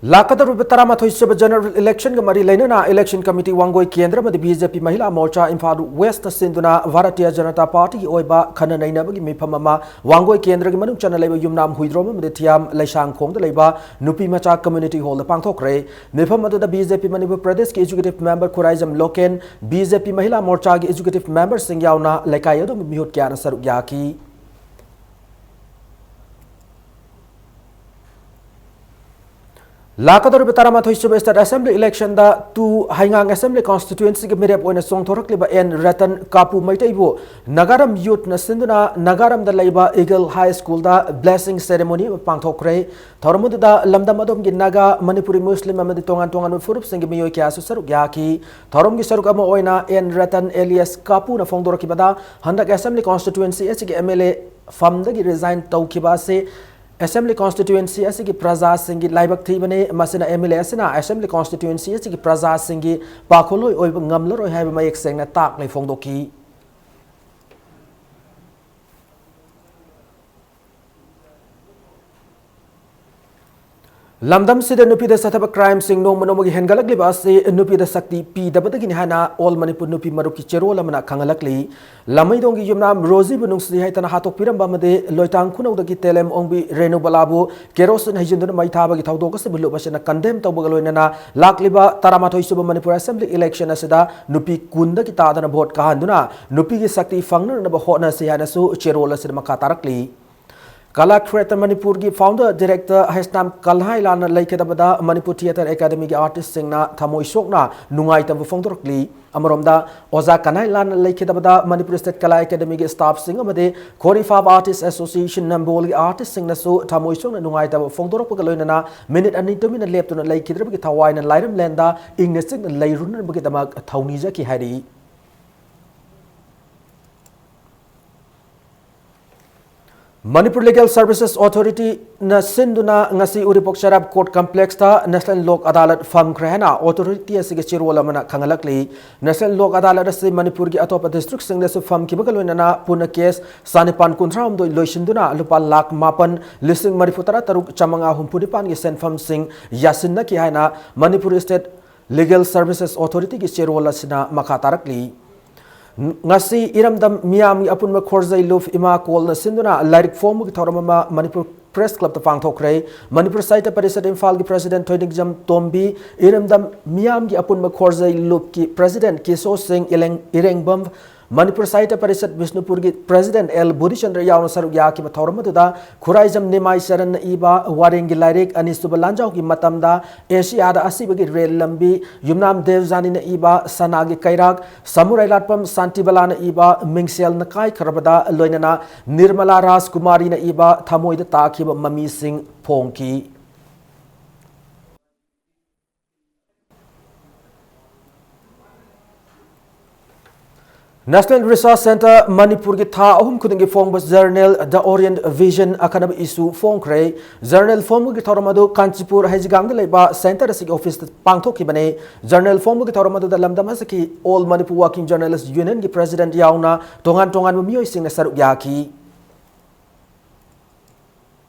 ꯂꯥꯛꯀꯗꯧꯔꯤꯕ ꯇꯔꯥꯃꯥꯊꯣꯏ ꯁꯨꯕ general election ꯒ ꯃꯔꯤ ꯂꯩꯅꯅ election committee ꯋꯥꯡꯒꯣꯏ ꯀꯦꯟꯗ꯭ꯔ ꯑꯃꯗꯤ B J P ꯃꯍꯤꯂꯥ ꯃꯣꯔꯆꯥ Imphal West ꯅ ꯁꯤꯟꯗꯨꯅ ꯚꯥꯔꯇꯤꯌ ꯖꯅꯇꯥ ꯄꯥꯔꯇꯤꯒꯤ ꯑꯣꯏꯕ ꯈꯟꯅ ꯅꯩꯅꯕꯒꯤ ꯃꯤꯐꯝ ꯑꯃ ꯋꯥꯡꯒꯣꯏ ꯀꯦꯟꯗ꯭ꯔꯒꯤ ꯃꯅꯨꯡ ꯆꯟꯅ ꯂꯩꯕ ꯌꯨꯝꯅꯥꯝ ꯍꯨꯏꯗ꯭ꯔꯣꯝ ꯑꯃꯗꯤ ꯊꯤꯌꯥꯝ ꯂꯩꯁꯥꯡꯈꯣꯡꯗ ꯂꯩꯕ ꯅꯨꯄꯤ ꯃꯆꯥ community hall ꯗ ꯄꯥꯡꯊꯣꯛꯈ꯭ꯔꯦ꯫ ꯃꯤꯐꯝ ꯑꯗꯨꯗ B J P ꯃꯅꯤꯄꯨꯔ ꯄ꯭ꯔꯗꯦꯁꯀꯤ executive member Khuraijam Loken, B J P ꯃꯍꯤꯂꯥ ꯃꯣꯔꯆꯥꯒꯤ executive member ꯁꯤꯡ ꯌꯥꯎꯅ ꯂꯩꯀꯥꯏ ꯑꯗꯨꯒꯤ ꯃꯤꯍꯨꯠ ꯀꯌꯥꯅ ꯁꯔꯨꯛ ꯌꯥꯈꯤ꯫ ꯂꯥꯛꯀꯗꯧꯔꯤꯕ ꯇꯔꯥꯃꯥꯊꯣꯏ ꯁꯨꯕ state assembly election ꯗ two ꯍꯩꯉꯥꯡ assembly constituency ꯒꯤ ꯃꯤꯔꯦꯞ ꯑꯣꯏꯅ ꯆꯣꯡꯊꯣꯔꯛꯂꯤꯕ ꯑꯦꯟ ꯔꯇꯟ ꯀꯥꯄꯨ ꯃꯩꯇꯩꯕꯨ ꯅꯥꯒꯥꯔꯝ youth ꯅ ꯁꯤꯟꯗꯨꯅ ꯅꯥꯒꯥꯔꯝꯗ ꯂꯩꯕ Eagle High School ꯗ blessing ceremony ꯑꯃ ꯄꯥꯡꯊꯣꯛꯈ꯭ꯔꯦ꯫ ꯊꯧꯔꯝ ꯑꯗꯨꯗ ꯂꯝꯗꯝ ꯑꯗꯣꯝꯒꯤ ꯅꯥꯒꯥ, ꯃꯅꯤꯄꯨꯔꯤ, ꯃꯨꯁꯂꯤꯝ ꯑꯃꯗꯤ ꯇꯣꯉꯥꯟ ꯇꯣꯉꯥꯟꯕ ꯐꯨꯔꯨꯞꯁꯤꯡꯒꯤ ꯃꯤꯑꯣꯏ ꯀꯌꯥꯁꯨ ꯁꯔꯨꯛ ꯌꯥꯈꯤ꯫ ꯊꯧꯔꯝꯒꯤ ꯁꯔꯨꯛ ꯑꯃ ꯑꯣꯏꯅ ꯑꯦꯟ ꯔꯇꯟ alias ꯀꯥꯄꯨꯅ ꯐꯣꯡꯗꯣꯔꯛꯈꯤꯕꯗ, ꯍꯟꯗꯛ assembly constituency ꯑꯁꯤꯒꯤ M L A ꯐꯝꯗꯒꯤ resign ꯇꯧꯈꯤꯕ ꯑꯁꯤ assembly constituency ꯑꯁꯤꯒꯤ ꯄ꯭ꯔꯖꯥꯁꯤꯡꯒꯤ ꯂꯥꯏꯕꯛ ꯊꯤꯕꯅꯤ꯫ ꯃꯁꯤꯅ M L A ꯑꯁꯤꯅ assembly constituency ꯑꯁꯤꯒꯤ ꯄ꯭ꯔꯖꯥꯁꯤꯡꯒꯤ ꯄꯥꯈꯣꯜꯂꯣꯏ ꯑꯣꯏꯕ ꯉꯝꯂꯔꯣꯏ ꯍꯥꯏꯕ ꯃꯌꯦꯛ ꯁꯦꯡꯅ ꯇꯥꯛꯂꯦ ꯐꯣꯡꯗꯣꯛꯈꯤ꯫ ꯂꯝꯗꯝꯁꯤꯗ ꯅꯨꯄꯤꯗ ꯆꯠꯊꯕ crimeꯁꯤꯡ ꯅꯣꯡꯃ ꯅꯣꯡꯃꯒꯤ ꯍꯦꯟꯒꯠꯂꯛꯂꯤꯕ ꯑꯁꯤ ꯅꯨꯄꯤꯗ ꯁꯛꯇꯤ ꯄꯤꯗꯕꯗꯒꯤꯅꯤ ꯍꯥꯏꯅ All Manipur ꯅꯨꯄꯤ ꯃꯔꯨꯞꯀꯤ ꯆꯦꯔꯣꯜ ꯑꯃꯅ ꯈꯪꯍꯜꯂꯛꯂꯤ꯫ ꯂꯃꯩꯗꯣꯡꯒꯤ ꯌꯨꯝꯅꯥꯝ ꯔꯣꯖꯤꯕꯨ ꯅꯨꯡꯁꯤ ꯍꯥꯏꯇꯅ ꯍꯥꯠꯇꯣꯛꯄꯤꯔꯝꯕ ꯑꯃꯗꯤ ꯂꯣꯏꯇꯥꯡ ꯈꯨꯅꯧꯗꯒꯤ ꯇꯦꯂꯦꯝ ꯑꯣꯡꯕꯤ ꯔꯦꯅꯨꯕꯂꯥꯕꯨ ꯀꯦꯔꯣꯁꯤꯟ ꯍꯩꯖꯤꯟꯗꯨꯅ ꯃꯩ ꯊꯥꯕꯒꯤ ꯊꯧꯗꯣꯛ ꯑꯁꯤꯕꯨ ꯂꯨꯞ ꯑꯁꯤꯅ condemn ꯇꯧꯕꯒ ꯂꯣꯏꯅꯅ ꯂꯥꯛꯂꯤꯕ ꯇꯔꯥꯃꯥꯊꯣꯏ ꯁꯨꯕ ꯃꯅꯤꯄꯨꯔ assembly election ꯑꯁꯤꯗ ꯅꯨꯄꯤ ꯀꯨꯟꯗꯒꯤ ꯇꯥꯗꯅ vote ꯀꯥꯍꯟꯗꯨꯅ ꯅꯨꯄꯤꯒꯤ ꯁꯛꯇꯤ ꯐꯪꯅꯅꯕ ꯍꯣꯠꯅꯁꯤ ꯍꯥꯏꯅꯁꯨ ꯆꯦꯔꯣꯜ ꯑꯁꯤꯗ ꯃꯈꯥ ꯇꯥꯔꯛꯂꯤ꯫ ꯀꯂꯥ ꯈ꯭ꯔꯦꯇ꯭ꯔ ꯃꯅꯤꯄꯨꯔꯒꯤ founder director Heisnam ꯀꯜꯍꯥꯏꯂꯥꯜꯅ ꯂꯩꯈꯤꯗꯕꯗ Manipur Theatre Academyꯒꯤ artistꯁꯤꯡꯅ ꯊꯃꯣꯏ ꯁꯣꯛꯅ ꯅꯨꯡꯉꯥꯏꯇꯕ ꯐꯣꯡꯗꯣꯔꯛꯂꯤ꯫ ꯑꯃꯔꯣꯝꯗ, ꯑꯣꯖꯥ ꯀꯟꯍꯥꯏꯂꯥꯜꯅ ꯂꯩꯈꯤꯗꯕꯗ ꯃꯅꯤꯄꯨꯔ State ꯀꯂꯥ Academyꯒꯤ staffꯁꯤꯡ ꯑꯃꯗꯤ ꯈꯣꯔꯤꯐꯥꯕ artist association ꯅꯝꯕꯣꯜꯒꯤ artistꯁꯤꯡꯅꯁꯨ ꯊꯃꯣꯏ ꯁꯣꯛꯅ ꯅꯨꯡꯉꯥꯏꯇꯕ ꯐꯣꯡꯗꯣꯔꯛꯄꯒ ꯂꯣꯏꯅꯅ ꯃꯤꯅꯤꯠ ꯑꯅꯤ ꯇꯨꯃꯤꯟꯅ ꯂꯦꯞꯇꯨꯅ ꯂꯩꯈꯤꯗ꯭ꯔꯕꯒꯤ ꯊꯋꯥꯏꯅ ꯂꯥꯏꯔꯝꯂꯦꯟꯗ ꯏꯪꯅ ꯆꯤꯛꯅ ꯂꯩꯔꯨꯅꯅꯕꯒꯤꯗꯃꯛ ꯊꯧꯅꯤꯖꯈꯤ ꯍꯥꯏꯔꯤ꯫ Manipur Legal Services Authority ꯅ ꯁꯤꯟꯗꯨꯅ ꯉꯁꯤ ꯎꯔꯤꯄꯣꯛ ꯆꯩꯔꯥꯞ Court Complex ꯇ National Lok Adalat ꯐꯝꯈ꯭ꯔꯦ ꯍꯥꯏꯅ authority ꯑꯁꯤꯒꯤ ꯆꯦꯔꯣꯜ ꯑꯃꯅ ꯈꯪꯍꯜꯂꯛꯂꯤ꯫ National Lok Adalat ꯑꯁꯤ ꯃꯅꯤꯄꯨꯔꯒꯤ ꯑꯇꯣꯞꯄ district ꯁꯤꯡꯗꯁꯨ ꯐꯝꯈꯤꯕꯒ ꯂꯣꯏꯅꯅ ꯄꯨꯟꯅ case ꯆꯥꯅꯤꯄꯥꯟ ꯀꯨꯟꯊ꯭ꯔꯥ ꯍꯨꯝꯗꯣꯏ ꯂꯣꯏꯁꯤꯟꯗꯨꯅ ꯂꯨꯄꯥ ꯂꯥꯈ ꯃꯥꯄꯟ ꯂꯤꯁꯤꯡ ꯃꯔꯤꯐꯨ ꯇꯔꯥ ꯇꯔꯨꯛ ꯆꯥꯃꯉꯥ ꯍꯨꯝꯐꯨ ꯅꯤꯄꯥꯟꯒꯤ ꯁꯦꯟꯐꯝꯁꯤꯡ ꯌꯥꯁꯤꯟꯅꯈꯤ ꯍꯥꯏꯅ Manipur State Legal Services Authority ꯒꯤ ꯆꯦꯔꯣꯜ ꯑꯁꯤꯅ ꯃꯈꯥ ꯇꯥꯔꯛꯂꯤ꯫ ꯉꯁꯤ ꯏꯔꯝꯗꯝ ꯃꯤꯌꯥꯝꯒꯤ ꯑꯄꯨꯟꯕ ꯈꯣꯔꯖꯩ ꯂꯨꯞ ꯏꯃꯥ ꯀꯣꯜꯅ ꯁꯤꯟꯗꯨꯅ ꯂꯥꯏꯔꯤꯛ ꯐꯣꯡꯕꯒꯤ ꯊꯧꯔꯝ ꯑꯃ ꯃꯅꯤꯄꯨꯔ Press Club ꯇ ꯄꯥꯡꯊꯣꯛꯈ꯭ꯔꯦ꯫ ꯃꯅꯤꯄꯨꯔ ꯁꯥꯍꯤꯇ꯭ꯌ ꯄꯔꯤꯁꯠ ꯏꯝꯐꯥꯜꯒꯤ President ꯊꯣꯏꯅꯤꯡꯖꯝ ꯇꯣꯝꯕꯤ, ꯏꯔꯝꯗꯝ ꯃꯤꯌꯥꯝꯒꯤ ꯑꯄꯨꯟꯕ ꯈꯣꯔꯖꯩ ꯂꯨꯞꯀꯤ President ꯀꯦꯁꯣ ꯁꯤꯡ ꯏꯂꯦꯡ-, ꯏꯔꯦꯡꯕꯝ, ꯃꯅꯤꯄꯨꯔ ꯁꯥꯍꯤꯇ꯭ꯌ ꯄꯔꯤꯁꯠ ꯕꯤꯁꯅꯨꯄꯨꯔꯒꯤ President ꯑꯦꯜ ꯕꯨꯙꯤꯆꯟꯗ꯭ꯔ ꯌꯥꯎꯅ ꯁꯔꯨꯛ ꯌꯥꯈꯤꯕ ꯊꯧꯔꯝ ꯑꯗꯨꯗ ꯈꯨꯔꯥꯏꯖꯝ ꯅꯤꯃꯥꯏ ꯆꯔꯟꯅ ꯏꯕ ꯋꯥꯔꯦꯡꯒꯤ ꯂꯥꯏꯔꯤꯛ ꯑꯅꯤꯁꯨꯕ ꯂꯥꯟꯖꯥꯎꯒꯤ ꯃꯇꯝꯗ ꯑꯦꯁꯤꯌꯥꯗ ꯑꯁꯤꯕꯒꯤ ꯔꯦꯜ ꯂꯝꯕꯤ, ꯌꯨꯝꯅꯥꯝ ꯗꯦꯕꯖꯥꯅꯤꯅ ꯏꯕ ꯁꯅꯥꯒꯤ ꯀꯩꯔꯥꯛ, ꯁꯃꯨꯔꯥꯏ ꯂꯥꯠꯄꯝ ꯁꯥꯟꯇꯤꯕꯂꯥꯅ ꯏꯕ ꯃꯤꯡꯁꯦꯜꯅ ꯀꯥꯏꯈ꯭ꯔꯕꯗ ꯂꯣꯏꯅꯅ ꯅꯤꯔꯃꯂꯥ ꯔꯥꯖꯀꯨꯃꯥꯔꯤꯅ ꯏꯕ ꯊꯃꯣꯏꯗ ꯇꯥꯈꯤꯕ ꯃꯃꯤꯁꯤꯡ ꯐꯣꯡꯈꯤ꯫ National Research Centre ꯃꯅꯤꯄꯨꯔꯒꯤ ꯊꯥ ꯑꯍꯨꯝ ꯈꯨꯗꯤꯡꯒꯤ ꯐꯣꯡꯕ journal The Orient Vision ꯑꯈꯟꯅꯕ issue ꯐꯣꯡꯈ꯭ꯔꯦ꯫ Journal ꯐꯣꯡꯕꯒꯤ ꯊꯧꯔꯝ ꯑꯗꯨ ꯀꯥꯟꯆꯤꯄꯨꯔ ꯍꯩꯖꯤꯒꯥꯡꯗ ꯂꯩꯕ centre ꯑꯁꯤꯒꯤ office ꯇ ꯄꯥꯡꯊꯣꯛꯈꯤꯕꯅꯤ꯫ Journal ꯐꯣꯡꯕꯒꯤ ꯊꯧꯔꯝ ꯑꯗꯨꯗ ꯂꯝꯗꯝ ꯑꯁꯤꯒꯤ All Manipur Working Journalist Union ꯒꯤ President ꯌꯥꯎꯅ ꯇꯣꯉꯥꯟ ꯇꯣꯉꯥꯟꯕ ꯃꯤꯑꯣꯏꯁꯤꯡꯅ ꯁꯔꯨꯛ ꯌꯥꯈꯤ꯫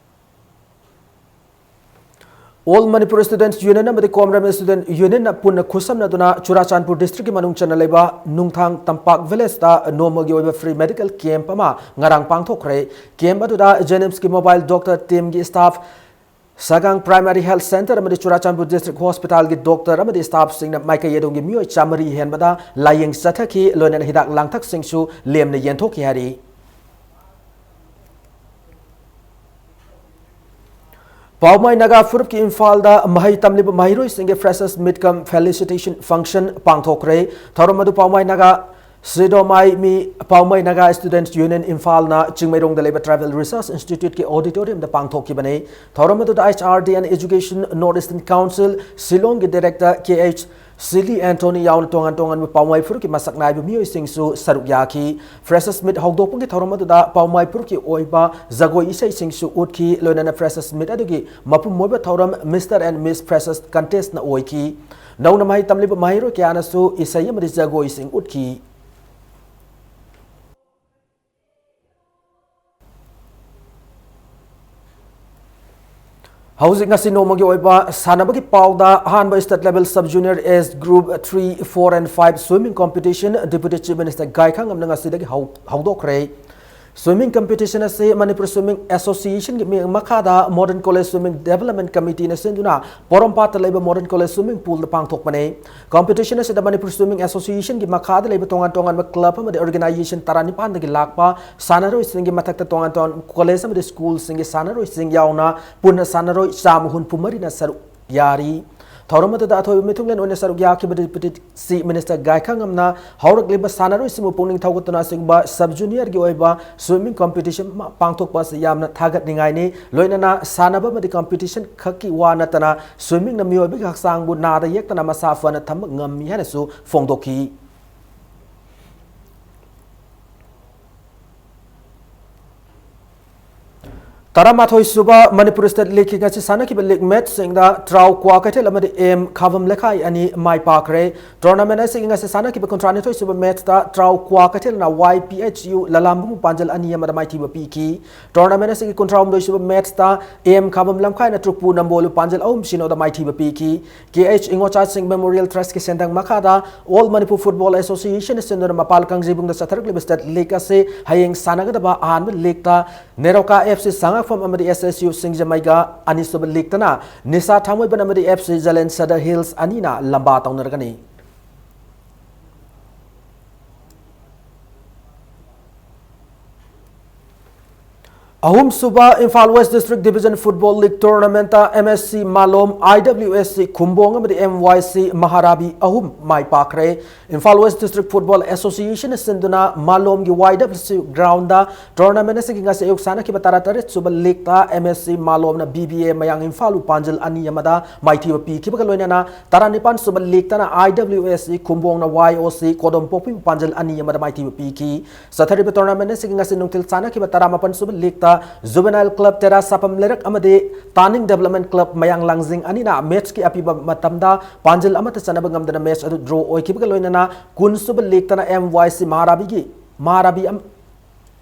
All Manipur Students Union ꯑꯃꯗꯤ ꯀꯣꯝꯔꯝ Student Union ꯅ ꯄꯨꯟꯅ ꯈꯨꯠꯁꯝꯅꯗꯨꯅ ꯆꯨꯔꯥꯆꯥꯟꯄꯨꯔ district ꯀꯤ ꯃꯅꯨꯡ ꯆꯟꯅ ꯂꯩꯕ ꯅꯨꯡꯊꯥꯡ ꯇꯝꯄꯥꯛ village ꯇ ꯅꯣꯡꯃꯒꯤ ꯑꯣꯏꯕ free medical camp ꯑꯃ ꯉꯔꯥꯡ ꯄꯥꯡꯊꯣꯛꯈ꯭ꯔꯦ꯫ Camp ꯑꯗꯨꯗ JNIMS ꯀꯤ mobile doctor team ꯒꯤ staff, ꯁꯒꯥꯡ Primary Health Centre ꯑꯃꯗꯤ ꯆꯨꯔꯥꯆꯥꯟꯄꯨꯔ District Hospital ꯒꯤ doctor ꯑꯃꯗꯤ staff ꯁꯤꯡꯅ ꯃꯥꯏꯀꯩ ꯑꯗꯣꯝꯒꯤ ꯃꯤꯑꯣꯏ ꯆꯥꯃꯔꯤ ꯍꯦꯟꯕꯗ ꯂꯥꯌꯦꯡ ꯆꯠꯊꯈꯤ, ꯂꯣꯏꯅꯅ ꯍꯤꯗꯥꯛ ꯂꯥꯡꯊꯛꯁꯤꯡꯁꯨ ꯂꯦꯝꯅ ꯌꯦꯟꯊꯣꯛꯈꯤ ꯍꯥꯏꯔꯤ꯫ ꯄꯥꯎꯃꯥꯏ ꯅꯥꯒꯥ ꯐꯨꯔꯨꯞꯀꯤ ꯏꯝꯐꯥꯜꯗ ꯃꯍꯩ ꯇꯝꯂꯤꯕ ꯃꯍꯩꯔꯣꯏꯁꯤꯡꯒꯤ Freshers Meet cum Felicitation Function ꯄꯥꯡꯊꯣꯛꯈ꯭ꯔꯦ꯫ ꯊꯧꯔꯝ ꯑꯗꯨ ꯄꯥꯎꯃꯥꯏ ꯅꯥꯒꯥ ꯁꯤꯗꯣꯃꯥꯏ ꯃꯤ ꯄꯥꯎꯃꯥꯏ ꯅꯥꯒꯥ Students Union ꯏꯝꯐꯥꯜꯅ ꯆꯤꯡꯃꯩꯔꯣꯡꯗ ꯂꯩꯕ Tribal Research Institute ꯀꯤ auditorium ꯗ ꯄꯥꯡꯊꯣꯛꯈꯤꯕꯅꯤ꯫ ꯊꯧꯔꯝ ꯑꯗꯨꯗ H R D and Education, North Eastern Council, ꯁꯤꯂꯣꯡꯒꯤ Director K H Shili Anthony ꯌꯥꯎꯅ ꯇꯣꯉꯥꯟ ꯇꯣꯉꯥꯟꯕ ꯄꯥꯎꯃꯥꯏ ꯐꯨꯔꯨꯞꯀꯤ ꯃꯁꯛ ꯅꯥꯏꯕ ꯃꯤꯑꯣꯏꯁꯤꯡꯁꯨ ꯁꯔꯨꯛ ꯌꯥꯈꯤ꯫ Freshers Meet ꯍꯧꯗꯣꯛꯄꯒꯤ ꯊꯧꯔꯝ ꯑꯗꯨꯗ ꯄꯥꯎꯃꯥꯏ ꯐꯨꯔꯨꯞꯀꯤ ꯑꯣꯏꯕ ꯖꯒꯣꯏ ꯏꯁꯩꯁꯤꯡꯁꯨ ꯎꯠꯈꯤ꯫ ꯂꯣꯏꯅꯅ Freshers Meet ꯑꯗꯨꯒꯤ ꯃꯄꯨꯝ ꯑꯣꯏꯕ ꯊꯧꯔꯝ Mister and Miss Freshers Contestꯅ ꯑꯣꯏꯈꯤ꯫ ꯅꯧꯅ ꯃꯍꯩ ꯇꯝꯂꯤꯕ ꯃꯍꯩꯔꯣꯏ ꯀꯌꯥꯅꯁꯨ ꯏꯁꯩ ꯑꯃꯗꯤ ꯖꯒꯣꯏꯁꯤꯡ ꯎꯠꯈꯤ꯫ ꯍꯧꯖꯤꯛ ꯉꯁꯤ ꯅꯣꯡꯃꯒꯤ ꯑꯣꯏꯕ ꯁꯥꯟꯅꯕꯒꯤ ꯄꯥꯎꯗ ꯑꯍꯥꯟꯕ state level sub junior age group three, four and five swimming competition Deputy Chief Minister ꯒꯥꯏꯈꯥꯉꯝꯅ ꯉꯁꯤꯗꯒꯤ ꯍꯧ-, ꯍꯧꯗꯣꯛꯈ꯭ꯔꯦ꯫ Swimming competition ꯑꯁꯤ Manipur Swimming Associationꯒꯤ ꯃꯤ-, ꯃꯈꯥꯗ Modern College Swimming Development Committeeꯅ ꯁꯤꯟꯗꯨꯅ ꯄꯣꯔꯣꯝꯄꯥꯠꯇ ꯂꯩꯕ Modern College Swimming Poolꯗ ꯄꯥꯡꯊꯣꯛꯄꯅꯤ꯫ Competition ꯑꯁꯤꯗ Manipur Swimming Associationꯒꯤ ꯃꯈꯥꯗ ꯂꯩꯕ ꯇꯣꯉꯥꯟ ꯇꯣꯉꯥꯟꯕ club ꯑꯃꯗꯤ organization ꯇꯔꯥꯅꯤꯄꯥꯟꯗꯒꯤ ꯂꯥꯛꯄ ꯁꯥꯟꯅꯔꯣꯏꯁꯤꯡꯒꯤ ꯃꯊꯛꯇ ꯇꯣꯉꯥꯟ ꯇꯣꯉꯥꯟꯕ college ꯑꯃꯗꯤ schoolꯁꯤꯡꯒꯤ ꯁꯥꯟꯅꯔꯣꯏꯁꯤꯡ ꯌꯥꯎꯅ ꯄꯨꯟꯅ ꯁꯥꯟꯅꯔꯣꯏ ꯆꯥꯝꯃ ꯍꯨꯝꯐꯨ ꯃꯔꯤꯅ ꯁꯔꯨꯛ ꯌꯥꯔꯤ꯫ ꯊꯧꯔꯝ ꯑꯗꯨꯗ ꯑꯊꯣꯏꯕ ꯃꯤꯊꯨꯡꯂꯦꯟ ꯑꯣꯏꯅ ꯁꯔꯨꯛ ꯌꯥꯈꯤꯕ Deputy Chief Minister ꯒꯥꯏꯈꯥꯉꯝꯅ ꯍꯧꯔꯛꯂꯤꯕ ꯁꯥꯟꯅꯔꯣꯏꯁꯤꯡꯕꯨ ꯄꯨꯛꯅꯤꯡ ꯊꯧꯒꯠꯇꯨꯅ ꯑꯁꯤꯒꯨꯝꯕ sub juniorꯒꯤ ꯑꯣꯏꯕ swimming competition ꯑꯃ ꯄꯥꯡꯊꯣꯛꯄ ꯑꯁꯤ ꯌꯥꯝꯅ ꯊꯥꯒꯠꯅꯤꯡꯉꯥꯏꯅꯤ꯫ ꯂꯣꯏꯅꯅ ꯁꯥꯟꯅꯕ ꯑꯃꯗꯤ competition ꯈꯛꯀꯤ ꯋꯥ ꯅꯠꯇꯅ swimmingꯅ ꯃꯤꯑꯣꯏꯕꯒꯤ ꯍꯛꯆꯥꯡꯕꯨ ꯅꯥꯗ ꯌꯦꯛꯇꯅ ꯃꯁꯥ ꯐꯅ ꯊꯝꯕ ꯉꯝꯃꯤ ꯍꯥꯏꯅꯁꯨ ꯐꯣꯡꯗꯣꯛꯈꯤ꯫ ꯇꯔꯥꯃꯥꯊꯣꯏ ꯁꯨꯕ ꯃꯅꯤꯄꯨꯔ State Leagueꯀꯤ ꯉꯁꯤ ꯁꯥꯟꯅꯈꯤꯕ league matchꯁꯤꯡꯗ ꯇ꯭ꯔꯥꯎ ꯀ꯭ꯋꯥꯀꯩꯊꯦꯜ ꯑꯃꯗꯤ ꯑꯦꯝ ꯈꯥꯕꯝ ꯂꯩꯈꯥꯏ ꯑꯅꯤ ꯃꯥꯏ ꯄꯥꯛꯈ꯭ꯔꯦ꯫ Tournament ꯑꯁꯤꯒꯤ ꯉꯁꯤ ꯁꯥꯟꯅꯈꯤꯕ ꯀꯨꯟꯊ꯭ꯔꯥꯅꯤꯊꯣꯏ ꯁꯨꯕ matchꯇ ꯇ꯭ꯔꯥꯎ ꯀ꯭ꯋꯥꯀꯩꯊꯦꯜꯅ ꯋꯥꯏ ꯄꯤ ꯑꯩꯆ ꯌꯨ ꯂꯂꯥꯝꯕꯨꯡ ꯄꯥꯟꯖꯜ ꯑꯅꯤ ꯑꯃꯗ ꯃꯥꯏꯊꯤꯕ ꯄꯤꯈꯤ꯫ Tournament ꯑꯁꯤꯒꯤ ꯀꯨꯟꯊ꯭ꯔꯥꯍꯨꯝꯗꯣꯏ ꯁꯨꯕ matchꯇ ꯑꯦꯝ ꯈꯥꯕꯝ ꯂꯝꯈꯥꯏꯅ ꯇ꯭ꯔꯨꯛꯄꯨ ꯅꯝꯕꯣꯜꯕꯨ ꯄꯥꯟꯖꯜ ꯑꯍꯨꯝ ꯁꯤꯅꯣꯗ ꯃꯥꯏꯊꯤꯕ ꯄꯤꯈꯤ꯫ ꯀꯦ ꯑꯩꯆ ꯏꯉꯣꯆꯥꯁꯤꯡ Memorial Trustꯀꯤ ꯁꯦꯟꯊꯪ ꯃꯈꯥꯗ All Manipur Football Associationꯅ ꯁꯤꯟꯗꯨꯅ ꯃꯄꯥꯜ ꯀꯥꯡꯖꯩꯕꯨꯡꯗ ꯆꯠꯊꯔꯛꯂꯤꯕ state league ꯑꯁꯤ ꯍꯌꯦꯡ ꯁꯥꯟꯅꯒꯗꯕ ꯑꯍꯥꯟꯕ leagueꯇ ꯅꯦꯔꯣꯀꯥ F C ꯁꯉꯥꯛꯐꯝ ꯑꯃꯗꯤ S S U ꯁꯤꯡꯖꯃꯩꯒ, ꯑꯅꯤꯁꯨꯕ leagueꯇꯅ ꯅꯤꯁꯥ ꯊꯥꯡꯃꯩꯕꯟ ꯑꯃꯗꯤ F C Jalen Sadar hills ꯑꯅꯤꯅ ꯂꯝꯕꯥ ꯇꯧꯅꯔꯒꯅꯤ꯫ ꯑꯍꯨꯝꯁꯨꯕ Imphal west district division football league ꯇꯣꯔꯅꯥꯃꯦꯟꯠꯇ ꯑꯦꯝ ꯑꯦꯁ ꯁꯤ ꯃꯥꯂꯣꯝ, ꯑꯥꯏ ꯗꯕ꯭ꯂꯤꯎ ꯑꯦꯁ ꯁꯤ ꯈꯨꯝꯕꯣꯡ ꯑꯃꯗꯤ ꯑꯦꯝ ꯋꯥꯏ ꯁꯤ ꯃꯍꯥꯔꯥꯕꯤ ꯑꯍꯨꯝ ꯃꯥꯏ ꯄꯥꯛꯈ꯭ꯔꯦ꯫ ꯏꯝꯐꯥꯜ ꯋꯦꯁ ꯗꯤꯁꯇ꯭ꯔꯤꯛ ꯐꯨꯠꯕꯣꯜ ꯑꯦꯁꯣꯁꯤꯌꯦꯁꯟꯅ ꯁꯤꯟꯗꯨꯅ ꯃꯥꯂꯣꯝꯒꯤ ꯋꯥꯏ ꯗꯕ꯭ꯂꯤꯎ ꯁꯤ ꯒ꯭ꯔꯥꯎꯟꯗ ꯇꯣꯔꯅꯥꯃꯦꯟꯠ ꯑꯁꯤꯒꯤ ꯉꯁꯤ ꯑꯌꯨꯛ ꯁꯥꯟꯅꯈꯤꯕ ꯇꯔꯥꯇꯔꯦꯠ ꯁꯨꯕ ꯂꯤꯒꯇ ꯑꯦꯝ ꯑꯦꯁ ꯁꯤ ꯃꯥꯂꯣꯝꯅ ꯕꯤ ꯕꯤ ꯑꯦ ꯃꯌꯥꯡ ꯏꯝꯐꯥꯜꯕꯨ ꯄꯥꯟꯖꯜ ꯑꯅꯤ ꯑꯃꯗ ꯃꯥꯏꯊꯤꯕ ꯄꯤꯈꯤꯕꯒ ꯂꯣꯏꯅꯅ ꯇꯔꯥꯅꯤꯄꯥꯟ ꯁꯨꯕ ꯂꯤꯒꯇꯅ ꯑꯥꯏ ꯗꯕ꯭ꯂꯤꯎ ꯑꯦꯁ ꯁꯤ ꯈꯨꯝꯕꯣꯡꯅ ꯋꯥꯏ ꯑꯣ ꯁꯤ ꯀꯣꯗꯣꯝꯄꯣꯛꯄꯤꯕꯨ ꯄꯥꯟꯖꯜ ꯑꯅꯤ ꯑꯃꯗ ꯃꯥꯏꯊꯤꯕ ꯄꯤꯈꯤ꯫ ꯆꯠꯊꯔꯤꯕ ꯇꯣꯔꯅꯥꯃꯦꯟꯠ ꯑꯁꯤꯒꯤ ꯉꯁꯤ ꯅꯨꯡꯊꯤꯜ ꯁꯥꯟꯅꯈꯤꯕ ꯇꯔꯥꯃꯥꯄꯟ ꯁꯨꯕ ꯂꯤꯒꯇ ꯖꯨꯕꯦꯅꯥꯏꯜ ꯀ꯭ꯂꯕ ꯇꯦꯔꯥ ꯁꯥꯄꯝ ꯂꯩꯔꯛ ꯑꯃꯗꯤ ꯇꯥꯅꯤꯡ ꯗꯦꯕꯂꯞꯃꯦꯟꯠ ꯀ꯭ꯂꯕ ꯃꯌꯥꯡ ꯂꯥꯡꯖꯤꯡ ꯑꯅꯤꯅ ꯃꯦꯠꯆꯀꯤ ꯑꯄꯤꯕ ꯃꯇꯝꯗ ꯄꯥꯟꯖꯤꯜ ꯑꯃꯠꯇ ꯆꯟꯅꯕ ꯉꯝꯗꯅ ꯃꯦꯠꯆ ꯑꯗꯨ ꯗ꯭ꯔꯣ ꯑꯣꯏꯈꯤꯕꯒ ꯂꯣꯏꯅꯅ ꯀꯨꯟ ꯁꯨꯕ ꯂꯤꯒꯇꯅ ꯑꯦꯝ ꯋꯥꯏ ꯁꯤ ꯃꯍꯥꯔꯥꯕꯤꯒꯤ, ꯃꯍꯥꯔꯥꯕꯤ ꯑꯝ-,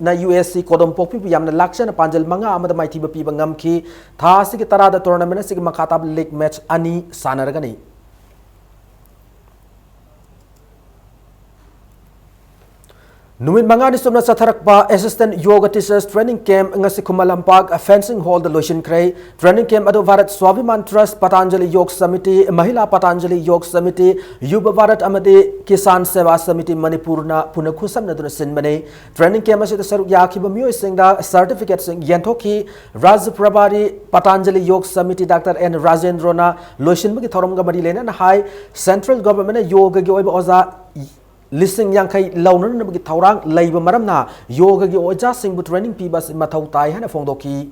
ꯅ ꯌꯨ ꯑꯦꯁ ꯁꯤ ꯀꯣꯗꯣꯝꯄꯣꯛꯄꯤꯕꯨ ꯌꯥꯝꯅ ꯂꯥꯛꯆꯅ ꯄꯥꯟꯖꯤꯜ ꯃꯉꯥ ꯑꯃꯗ ꯃꯥꯏꯊꯤꯕ ꯄꯤꯕ ꯉꯝꯈꯤ꯫ ꯊꯥ ꯑꯁꯤꯒꯤ ꯇꯔꯥꯗ ꯇꯣꯔꯅꯥꯃꯦꯟꯠ ꯑꯁꯤꯒꯤ ꯃꯈꯥ ꯇꯥꯕ ꯂꯤꯒ ꯃꯦꯠꯆ ꯑꯅꯤ ꯁꯥꯟꯅꯔꯒꯅꯤ꯫ ꯅꯨꯃꯤꯠ ꯃꯉꯥꯅꯤ ꯆꯨꯞꯅ ꯆꯠꯊꯔꯛꯄ ꯑꯦꯁꯤꯁꯇꯦꯟꯠ ꯌꯣꯒ ꯇꯤꯆꯔꯁ ꯇ꯭ꯔꯦꯅꯤꯡ ꯀꯦꯝꯞ ꯉꯁꯤ ꯈꯨꯃꯟ ꯂꯝꯄꯥꯛ ꯐꯦꯟꯁꯤꯡ ꯍꯣꯜꯗ ꯂꯣꯏꯁꯤꯟꯈ꯭ꯔꯦ꯫ ꯇ꯭ꯔꯦꯅꯤꯡ ꯀꯦꯝꯞ ꯑꯗꯨ ꯚꯥꯔꯠ ꯁ꯭ꯋꯥꯚꯤꯃꯥꯟ ꯇ꯭ꯔꯁꯠ, ꯄꯇꯥꯟꯖꯂꯤ ꯌꯣꯒ ꯁꯃꯤꯇꯤ, ꯃꯍꯤꯂꯥ ꯄꯇꯥꯟꯖꯂꯤ ꯌꯣꯒ ꯁꯃꯤꯇꯤ, ꯌꯨꯕ ꯚꯥꯔꯠ ꯑꯃꯗꯤ ꯀꯤꯁꯥꯟ ꯁꯦꯕꯥ ꯁꯃꯤꯇꯤ ꯃꯅꯤꯄꯨꯔꯅ ꯄꯨꯟꯅ ꯈꯨꯠꯁꯝꯅꯗꯨꯅ ꯁꯤꯟꯕꯅꯤ꯫ ꯇ꯭ꯔꯦꯅꯤꯡ ꯀꯦꯝꯞ ꯑꯁꯤꯗ ꯁꯔꯨꯛ ꯌꯥꯈꯤꯕ ꯃꯤꯑꯣꯏꯁꯤꯡꯗ ꯁꯔꯇꯤꯐꯤꯀꯦꯠꯁꯤꯡ ꯌꯦꯟꯊꯣꯛꯈꯤ꯫ ꯔꯥꯖ꯭ꯌ ꯄ꯭ꯔꯚꯥꯔꯤ ꯄꯇꯥꯟꯖꯂꯤ ꯌꯣꯒ ꯁꯃꯤꯇꯤ ꯗꯥꯛꯇꯔ ꯑꯦꯟ ꯔꯥꯖꯦꯟꯗ꯭ꯔꯣꯅ ꯂꯣꯏꯁꯤꯟꯕꯒꯤ ꯊꯧꯔꯝꯒ ꯃꯔꯤ ꯂꯩꯅꯅ ꯍꯥꯏ, ꯁꯦꯟꯇ꯭ꯔꯦꯜ ꯒꯚꯔꯟꯃꯦꯟꯠꯅ ꯌꯣꯒꯒꯤ ꯑꯣꯏꯕ ꯑꯣꯖꯥ ꯂꯤꯁꯤꯡ ꯌꯥꯡꯈꯩ ꯂꯧꯅꯅꯕꯒꯤ ꯊꯧꯔꯥꯡ ꯂꯩꯕ ꯃꯔꯝꯅ ꯌꯣꯒꯒꯤ ꯑꯣꯖꯥꯁꯤꯡꯕꯨ ꯇ꯭ꯔꯦꯅꯤꯡ ꯄꯤꯕ ꯑꯁꯤ ꯃꯊꯧ ꯇꯥꯏ ꯍꯥꯏꯅ ꯐꯣꯡꯗꯣꯛꯈꯤ꯫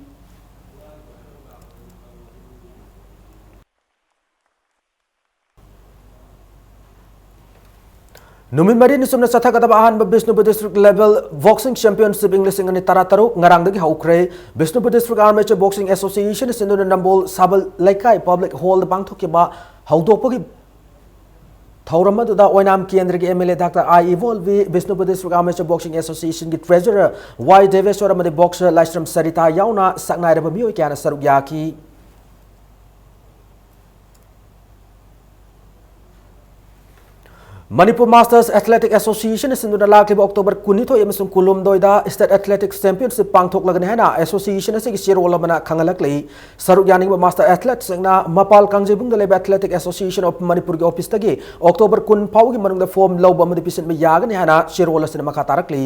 ꯅꯨꯃꯤꯠ ꯃꯔꯤꯅꯤ ꯆꯨꯞꯅ ꯆꯠꯊꯒꯗꯕ ꯑꯍꯥꯟꯕ Bishnupur district level boxing championship ꯏꯪ ꯂꯤꯁꯤꯡ ꯑꯅꯤ ꯇꯔꯥꯇꯔꯨꯛ ꯉꯔꯥꯡꯗꯒꯤ ꯍꯧꯈ꯭ꯔꯦ꯫ Bishnupur district amateur boxing association ꯁꯤꯟꯗꯨꯅ ꯅꯝꯕꯣꯜ ꯁꯥꯕꯜ ꯂꯩꯀꯥꯏ ꯄꯕ꯭ꯂꯤꯛ ꯍꯣꯜꯗ ꯄꯥꯡꯊꯣꯛꯈꯤꯕ ꯍꯧꯗꯣꯛꯄꯒꯤ ꯊꯧꯔꯝ ꯑꯗꯨꯗ ꯑꯣꯏꯅꯥꯝ ꯀꯦꯟꯗ꯭ꯔꯒꯤ M L A doctor I Ibolbi, Bishnupur district amateur boxing ꯑꯦꯁꯣꯁꯤꯌꯦꯁꯟꯒꯤ ꯇ꯭ꯔꯦꯖꯔꯔ ꯋꯥꯏ ꯗꯦꯕꯦꯁꯣꯔ ꯑꯃꯗꯤ ꯕꯣꯛꯁꯔ ꯂꯥꯏꯁ꯭ꯔꯝ ꯁꯔꯤꯇꯥ ꯌꯥꯎꯅ ꯁꯛꯅꯥꯏꯔꯕ ꯃꯤꯑꯣꯏ ꯀꯌꯥꯅ ꯁꯔꯨꯛ ꯌꯥꯈꯤ꯫ ꯃꯅꯤꯄꯨꯔ ꯃꯥꯁꯇꯔꯁ ꯑꯦꯊꯂꯦꯇꯤꯛ ꯑꯦꯁꯣꯁꯤꯌꯦꯁꯟꯅ ꯁꯤꯟꯗꯨꯅ ꯂꯥꯛꯂꯤꯕ ꯑꯣꯛꯇꯣꯕꯔ ꯀꯨꯟꯅꯤꯊꯣꯏ ꯑꯃꯁꯨꯡ ꯀꯨꯟꯍꯨꯝꯗꯣꯏꯗ ꯁ꯭ꯇꯦꯠ ꯑꯦꯊꯂꯦꯇꯤꯛ ꯆꯦꯝꯄꯤꯌꯟꯁꯤꯞ ꯄꯥꯡꯊꯣꯛꯂꯒꯅꯤ ꯍꯥꯏꯅ ꯑꯦꯁꯣꯁꯤꯌꯦꯁꯟ ꯑꯁꯤꯒꯤ ꯆꯦꯔꯣꯜ ꯑꯃꯅ ꯈꯪꯍꯜꯂꯛꯂꯤ꯫ ꯁꯔꯨꯛ ꯌꯥꯅꯤꯡꯕ ꯃꯥꯁꯇꯔ ꯑꯦꯊꯂꯦꯠꯁꯤꯡꯅ ꯃꯄꯥꯜ ꯀꯥꯡꯖꯩꯕꯨꯡꯗ ꯂꯩꯕ ꯑꯦꯊꯂꯦꯇꯤꯛ ꯑꯦꯁꯣꯁꯤꯌꯦꯁꯟ ꯑꯣꯐ ꯃꯅꯤꯄꯨꯔꯒꯤ ꯑꯣꯐꯤꯁꯇꯒꯤ ꯑꯣꯛꯇꯣꯕꯔ ꯀꯨꯟ ꯐꯥꯎꯕꯒꯤ ꯃꯅꯨꯡꯗ ꯐꯣꯔꯝ ꯂꯧꯕ ꯑꯃꯗꯤ ꯄꯤꯁꯤꯟꯕ ꯌꯥꯒꯅꯤ ꯍꯥꯏꯅ ꯆꯦꯔꯣꯜ ꯑꯁꯤꯅ ꯃꯈꯥ ꯇꯥꯔꯛꯂꯤ꯫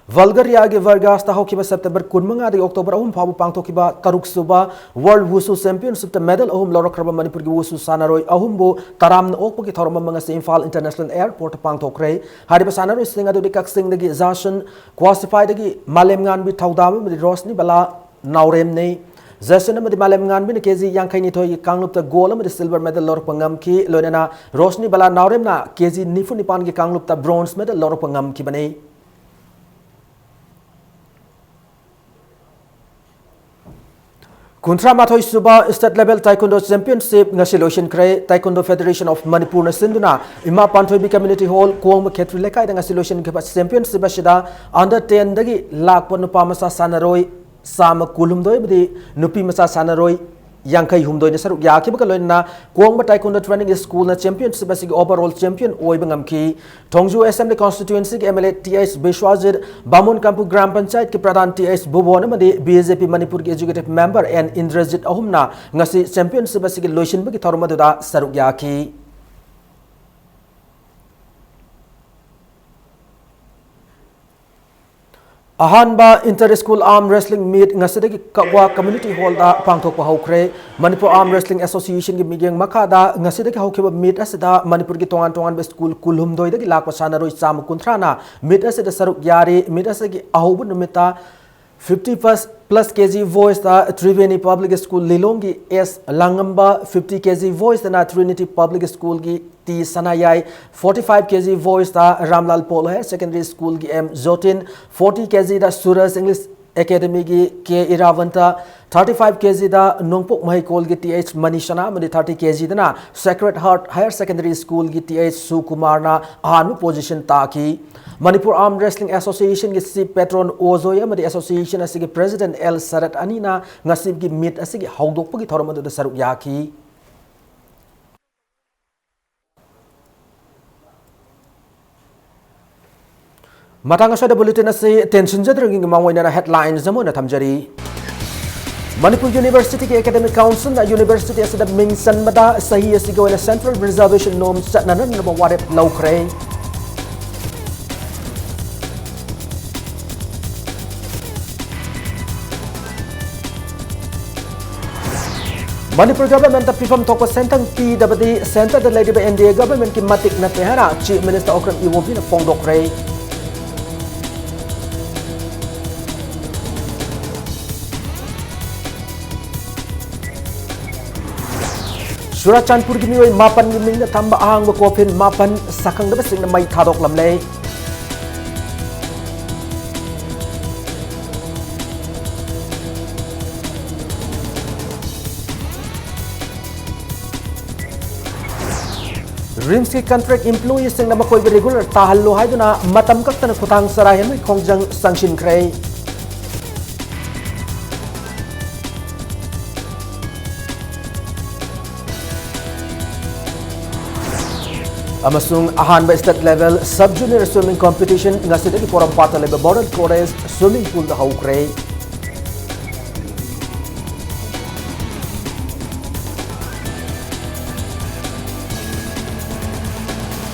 ꯕꯜꯒꯔꯤꯌꯥꯒꯤ ꯕꯔꯒꯥꯁꯇ ꯍꯧꯈꯤꯕ ꯁꯦꯞꯇꯦꯝꯕꯔ ꯀꯨꯟꯃꯉꯥꯗꯒꯤ ꯑꯣꯛꯇꯣꯕꯔ ꯑꯍꯨꯝ ꯐꯥꯎꯕ ꯄꯥꯡꯊꯣꯛꯈꯤꯕ ꯇꯔꯨꯛ ꯁꯨꯕ ꯋꯥꯔꯜꯗ ꯋꯨꯁꯨ ꯆꯦꯝꯄꯤꯌꯟꯁꯤꯞꯇ ꯃꯦꯗꯜ ꯑꯍꯨꯝ ꯂꯧꯔꯛꯈ꯭ꯔꯕ ꯃꯅꯤꯄꯨꯔꯒꯤ ꯋꯨꯁꯨ ꯁꯥꯟꯅꯔꯣꯏ ꯑꯍꯨꯝꯕꯨ ꯇꯔꯥꯝꯅ ꯑꯣꯛꯄꯒꯤ ꯊꯧꯔꯝ ꯑꯃ ꯉꯁꯤ ꯏꯝꯐꯥꯜ ꯏꯟꯇꯔꯅꯦꯁꯅꯦꯜ ꯑꯦꯌꯔꯄꯣꯔꯠꯇ ꯄꯥꯡꯊꯣꯛꯈ꯭ꯔꯦ꯫ ꯍꯥꯏꯔꯤꯕ ꯁꯥꯟꯅꯔꯣꯏꯁꯤꯡ ꯑꯗꯨꯗꯤ ꯀꯛꯆꯤꯡꯗꯒꯤ ꯖꯥꯁꯟ, ꯀ꯭ꯋꯥꯁꯤꯐꯥꯏꯗꯒꯤ ꯃꯥꯂꯦꯝꯉꯥꯟꯕꯤ ꯊꯧꯗꯥꯝ ꯑꯃꯗꯤ ꯔꯣꯁꯅꯤ ꯕꯂꯥ ꯅꯥꯎꯔꯦꯝꯅꯤ꯫ ꯖꯁꯟ ꯑꯃꯗꯤ ꯃꯥꯂꯦꯝꯉꯥꯟꯕꯤꯅ ꯀꯦ ꯖꯤ ꯌꯥꯡꯈꯩ ꯅꯤꯊꯣꯏꯒꯤ ꯀꯥꯡꯂꯨꯞꯇ ꯒꯣꯜ ꯑꯃꯗꯤ ꯁꯤꯜꯚꯔ ꯃꯦꯗꯜ ꯂꯧꯔꯛꯄ ꯉꯝꯈꯤ꯫ ꯂꯣꯏꯅꯅ ꯔꯣꯁꯅꯤ ꯕꯂꯥ ꯅꯥꯎꯔꯦꯝꯅ ꯀꯦ ꯖꯤ ꯅꯤꯐꯨ ꯅꯤꯄꯥꯟꯒꯤ ꯀꯥꯡꯂꯨꯞꯇ ꯕ꯭ꯔꯣꯟꯖ ꯃꯦꯗꯜ ꯂꯧꯔꯛꯄ ꯉꯝꯈꯤꯕꯅꯤ꯫ ꯀꯨꯟꯊ꯭ꯔꯥ ꯃꯥꯊꯣꯏ ꯁꯨꯕ State Level Taekwondo Championship ꯉꯁꯤ ꯂꯣꯏꯁꯤꯟꯈ꯭ꯔꯦ꯫ Taekwondo Federation of ꯃꯅꯤꯄꯨꯔꯅ ꯁꯤꯟꯗꯨꯅ ꯏꯃꯥ ꯄꯥꯟꯊꯣꯏꯕꯤ Community Hall, ꯀꯣꯡꯕ ꯈꯦꯇ꯭ꯔꯤ ꯂꯩꯀꯥꯏꯗ ꯉꯁꯤ ꯂꯣꯏꯁꯤꯟꯈꯤꯕ ꯆꯦꯝꯄꯤꯌꯟꯁꯤꯞ ꯑꯁꯤꯗ under ten ꯗꯒꯤ ꯂꯥꯛꯄ ꯅꯨꯄꯥ ꯃꯆꯥ ꯁꯥꯟꯅꯔꯣꯏ ꯆꯥꯝꯃ ꯀꯨꯟꯍꯨꯝꯗꯣꯏ ꯑꯃꯗꯤ ꯅꯨꯄꯤ ꯃꯆꯥ ꯁꯥꯟꯅꯔꯣꯏ ꯌꯥꯡꯈꯩ ꯍꯨꯝꯗꯣꯏꯅ ꯁꯔꯨꯛ ꯌꯥꯈꯤꯕꯒ ꯂꯣꯏꯅꯅ ꯀꯣꯡꯕ Taekwondo Training School ꯅ ꯆꯦꯝꯄꯤꯌꯟꯁꯤꯞ ꯑꯁꯤꯒꯤ overall champion ꯑꯣꯏꯕ ꯉꯝꯈꯤ꯫ ꯊꯣꯡꯖꯨ Assembly Constituency ꯒꯤ M L A T H Biswajit, Bamon Kampu gram ꯄꯟꯆꯥꯌꯠꯀꯤ ꯄ꯭ꯔꯙꯥꯟ ꯇꯤ ꯑꯩꯆ ꯕꯨꯕꯣꯟ ꯑꯃꯗꯤ ꯕꯤ ꯖꯦ ꯄꯤ ꯃꯅꯤꯄꯨꯔꯒꯤ Executive Member ꯑꯦꯟ ꯏꯟꯗ꯭ꯔꯖꯤꯠ ꯑꯍꯨꯝꯅ ꯉꯁꯤ ꯆꯦꯝꯄꯤꯌꯟꯁꯤꯞ ꯑꯁꯤꯒꯤ ꯂꯣꯏꯁꯤꯟꯕꯒꯤ ꯊꯧꯔꯝ ꯑꯗꯨꯗ ꯁꯔꯨꯛ ꯌꯥꯈꯤ꯫ ꯑꯍꯥꯟꯕ Inter School Arm Wrestling Meet ꯉꯁꯤꯗꯒꯤ ꯀꯛꯋꯥ Community Hall ꯗ ꯄꯥꯡꯊꯣꯛꯄ ꯍꯧꯈ꯭ꯔꯦ꯫ ꯃꯅꯤꯄꯨꯔ Arm Wrestling Association ꯒꯤ ꯃꯤꯠꯌꯦꯡ ꯃꯈꯥꯗ ꯉꯁꯤꯗꯒꯤ ꯍꯧꯈꯤꯕ meet ꯑꯁꯤꯗ ꯃꯅꯤꯄꯨꯔꯒꯤ ꯇꯣꯉꯥꯟ ꯇꯣꯉꯥꯟꯕ school ꯀꯨꯟꯍꯨꯝꯗꯣꯏꯗꯒꯤ ꯂꯥꯛꯄ ꯁꯥꯟꯅꯔꯣꯏ ꯆꯥꯝꯃ ꯀꯨꯟꯊ꯭ꯔꯥꯅ meet ꯑꯁꯤꯗ ꯁꯔꯨꯛ ꯌꯥꯔꯤ꯫ Meet ꯑꯁꯤꯒꯤ ꯑꯍꯧꯕ ꯅꯨꯃꯤꯠꯇ fifty plus, plus K G boys ꯇ ꯇ꯭ꯔꯤꯕꯦꯅꯤ Public School ꯂꯤꯂꯣꯡꯒꯤ S Langamba, fifty K G boys ꯇꯅ Trinity Public School ꯒꯤ T Sanayai, forty five K G boys ꯇ Ramlal Paul Higher Secondary School ꯒꯤ M Jotin, forty K G ꯗ ꯁꯨꯔꯖ English Academy ꯒꯤ ꯀꯦ ꯏꯔꯥꯕꯟꯇ, thirty five K G ꯗ ꯅꯣꯡꯄꯣꯛ ꯃꯍꯩꯀꯣꯜꯒꯤ ꯇꯤ ꯑꯩꯆ ꯃꯅꯤꯁꯅꯥ ꯑꯃꯗꯤ thirty K G ꯗꯅ Sacred Heart Higher Secondary School ꯒꯤ ꯇꯤ ꯑꯩꯆ ꯁꯨꯀꯨꯃꯥꯔꯅ ꯑꯍꯥꯟꯕ position ꯇꯥꯈꯤ꯫ ꯃꯅꯤꯄꯨꯔ Arm Wrestling Association ꯒꯤ chief patron ꯑꯣꯖꯣꯏ ꯑꯃꯗꯤ association ꯑꯁꯤꯒꯤ president ꯑꯦꯜ ꯁꯔꯠ ꯑꯅꯤꯅ ꯉꯁꯤꯒꯤ meet ꯑꯁꯤꯒꯤ ꯍꯧꯗꯣꯛꯄꯒꯤ ꯊꯧꯔꯝ ꯑꯗꯨꯗ ꯁꯔꯨꯛ ꯌꯥꯈꯤ꯫ ꯃꯇꯥꯡ ꯑꯁꯤꯗ bulletin ꯑꯁꯤ ꯇꯦꯟꯁꯤꯟꯖꯗ꯭ꯔꯤꯉꯩꯒꯤ ꯃꯃꯥꯡ ꯑꯣꯏꯅ headlines ꯑꯃ ꯑꯣꯏꯅ ꯊꯝꯖꯔꯤ꯫ ꯃꯅꯤꯄꯨꯔ University ꯒꯤ Academic Council ꯅ university ꯑꯁꯤꯗ ꯃꯤꯡ ꯆꯟꯕꯗ ꯆꯍꯤ ꯑꯁꯤꯒꯤ ꯑꯣꯏꯅ Central Reservation Norm ꯆꯠꯅꯅꯕ ꯋꯥꯔꯦꯞ ꯂꯧꯈ꯭ꯔꯦ꯫ ꯃꯅꯤꯄꯨꯔ ꯒꯚꯔꯟꯃꯦꯟꯠꯇ ꯄꯤꯐꯝ ꯊꯣꯛꯄ ꯁꯦꯟꯊꯪ ꯄꯤꯗꯕꯗꯤ ꯁꯦꯟꯇꯔꯗ ꯂꯩꯔꯤꯕ ꯑꯦꯟ ꯗꯤ ꯑꯦ ꯒꯚꯔꯟꯃꯦꯟꯠꯀꯤ ꯃꯇꯤꯛ ꯅꯠꯇꯦ ꯍꯥꯏꯅ ꯆꯤꯐ ꯃꯤꯅꯤꯁꯇꯔ ꯑꯣꯀ꯭ꯔꯝ ꯏꯕꯣꯕꯤꯅ ꯐꯣꯡꯗꯣꯛꯈ꯭ꯔꯦ꯫ ꯆꯨꯔꯥꯆꯥꯟꯄꯨꯔꯒꯤ ꯃꯤꯑꯣꯏ ꯃꯥꯄꯟꯒꯤ ꯃꯤꯡꯗ ꯊꯝꯕ ꯑꯍꯥꯡꯕ ꯀꯣꯐꯤꯟ ꯃꯥꯄꯟ ꯁꯛꯈꯪꯗꯕꯁꯤꯡꯅ ꯃꯩ ꯊꯥꯗꯣꯛꯂꯝꯂꯦ꯫ ꯔꯤꯝꯁꯀꯤ ꯀꯟꯇ꯭ꯔꯦꯛ ꯏꯝꯄ꯭ꯂꯣꯌꯤꯁꯤꯡꯅ ꯃꯈꯣꯏꯕꯨ ꯔꯤꯒꯨꯂꯔ ꯇꯥꯍꯜꯂꯨ ꯍꯥꯏꯗꯨꯅ ꯃꯇꯝ ꯀꯛꯇꯅ ꯈꯨꯊꯥꯡ ꯆꯔꯥ ꯍꯦꯟꯕꯒꯤ ꯈꯣꯡꯖꯪ ꯆꯪꯁꯤꯟꯈ꯭ꯔꯦ꯫ ꯑꯃꯁꯨꯡ ꯑꯍꯥꯟꯕ state level sub junior swimming competition ꯉꯁꯤꯗꯒꯤ ꯄꯣꯔꯣꯝꯄꯥꯠꯇ ꯂꯩꯕ ꯃꯣꯗꯦꯜ ꯀꯣꯂꯦꯖ swimming poolꯗ ꯍꯧꯈ꯭ꯔꯦ꯫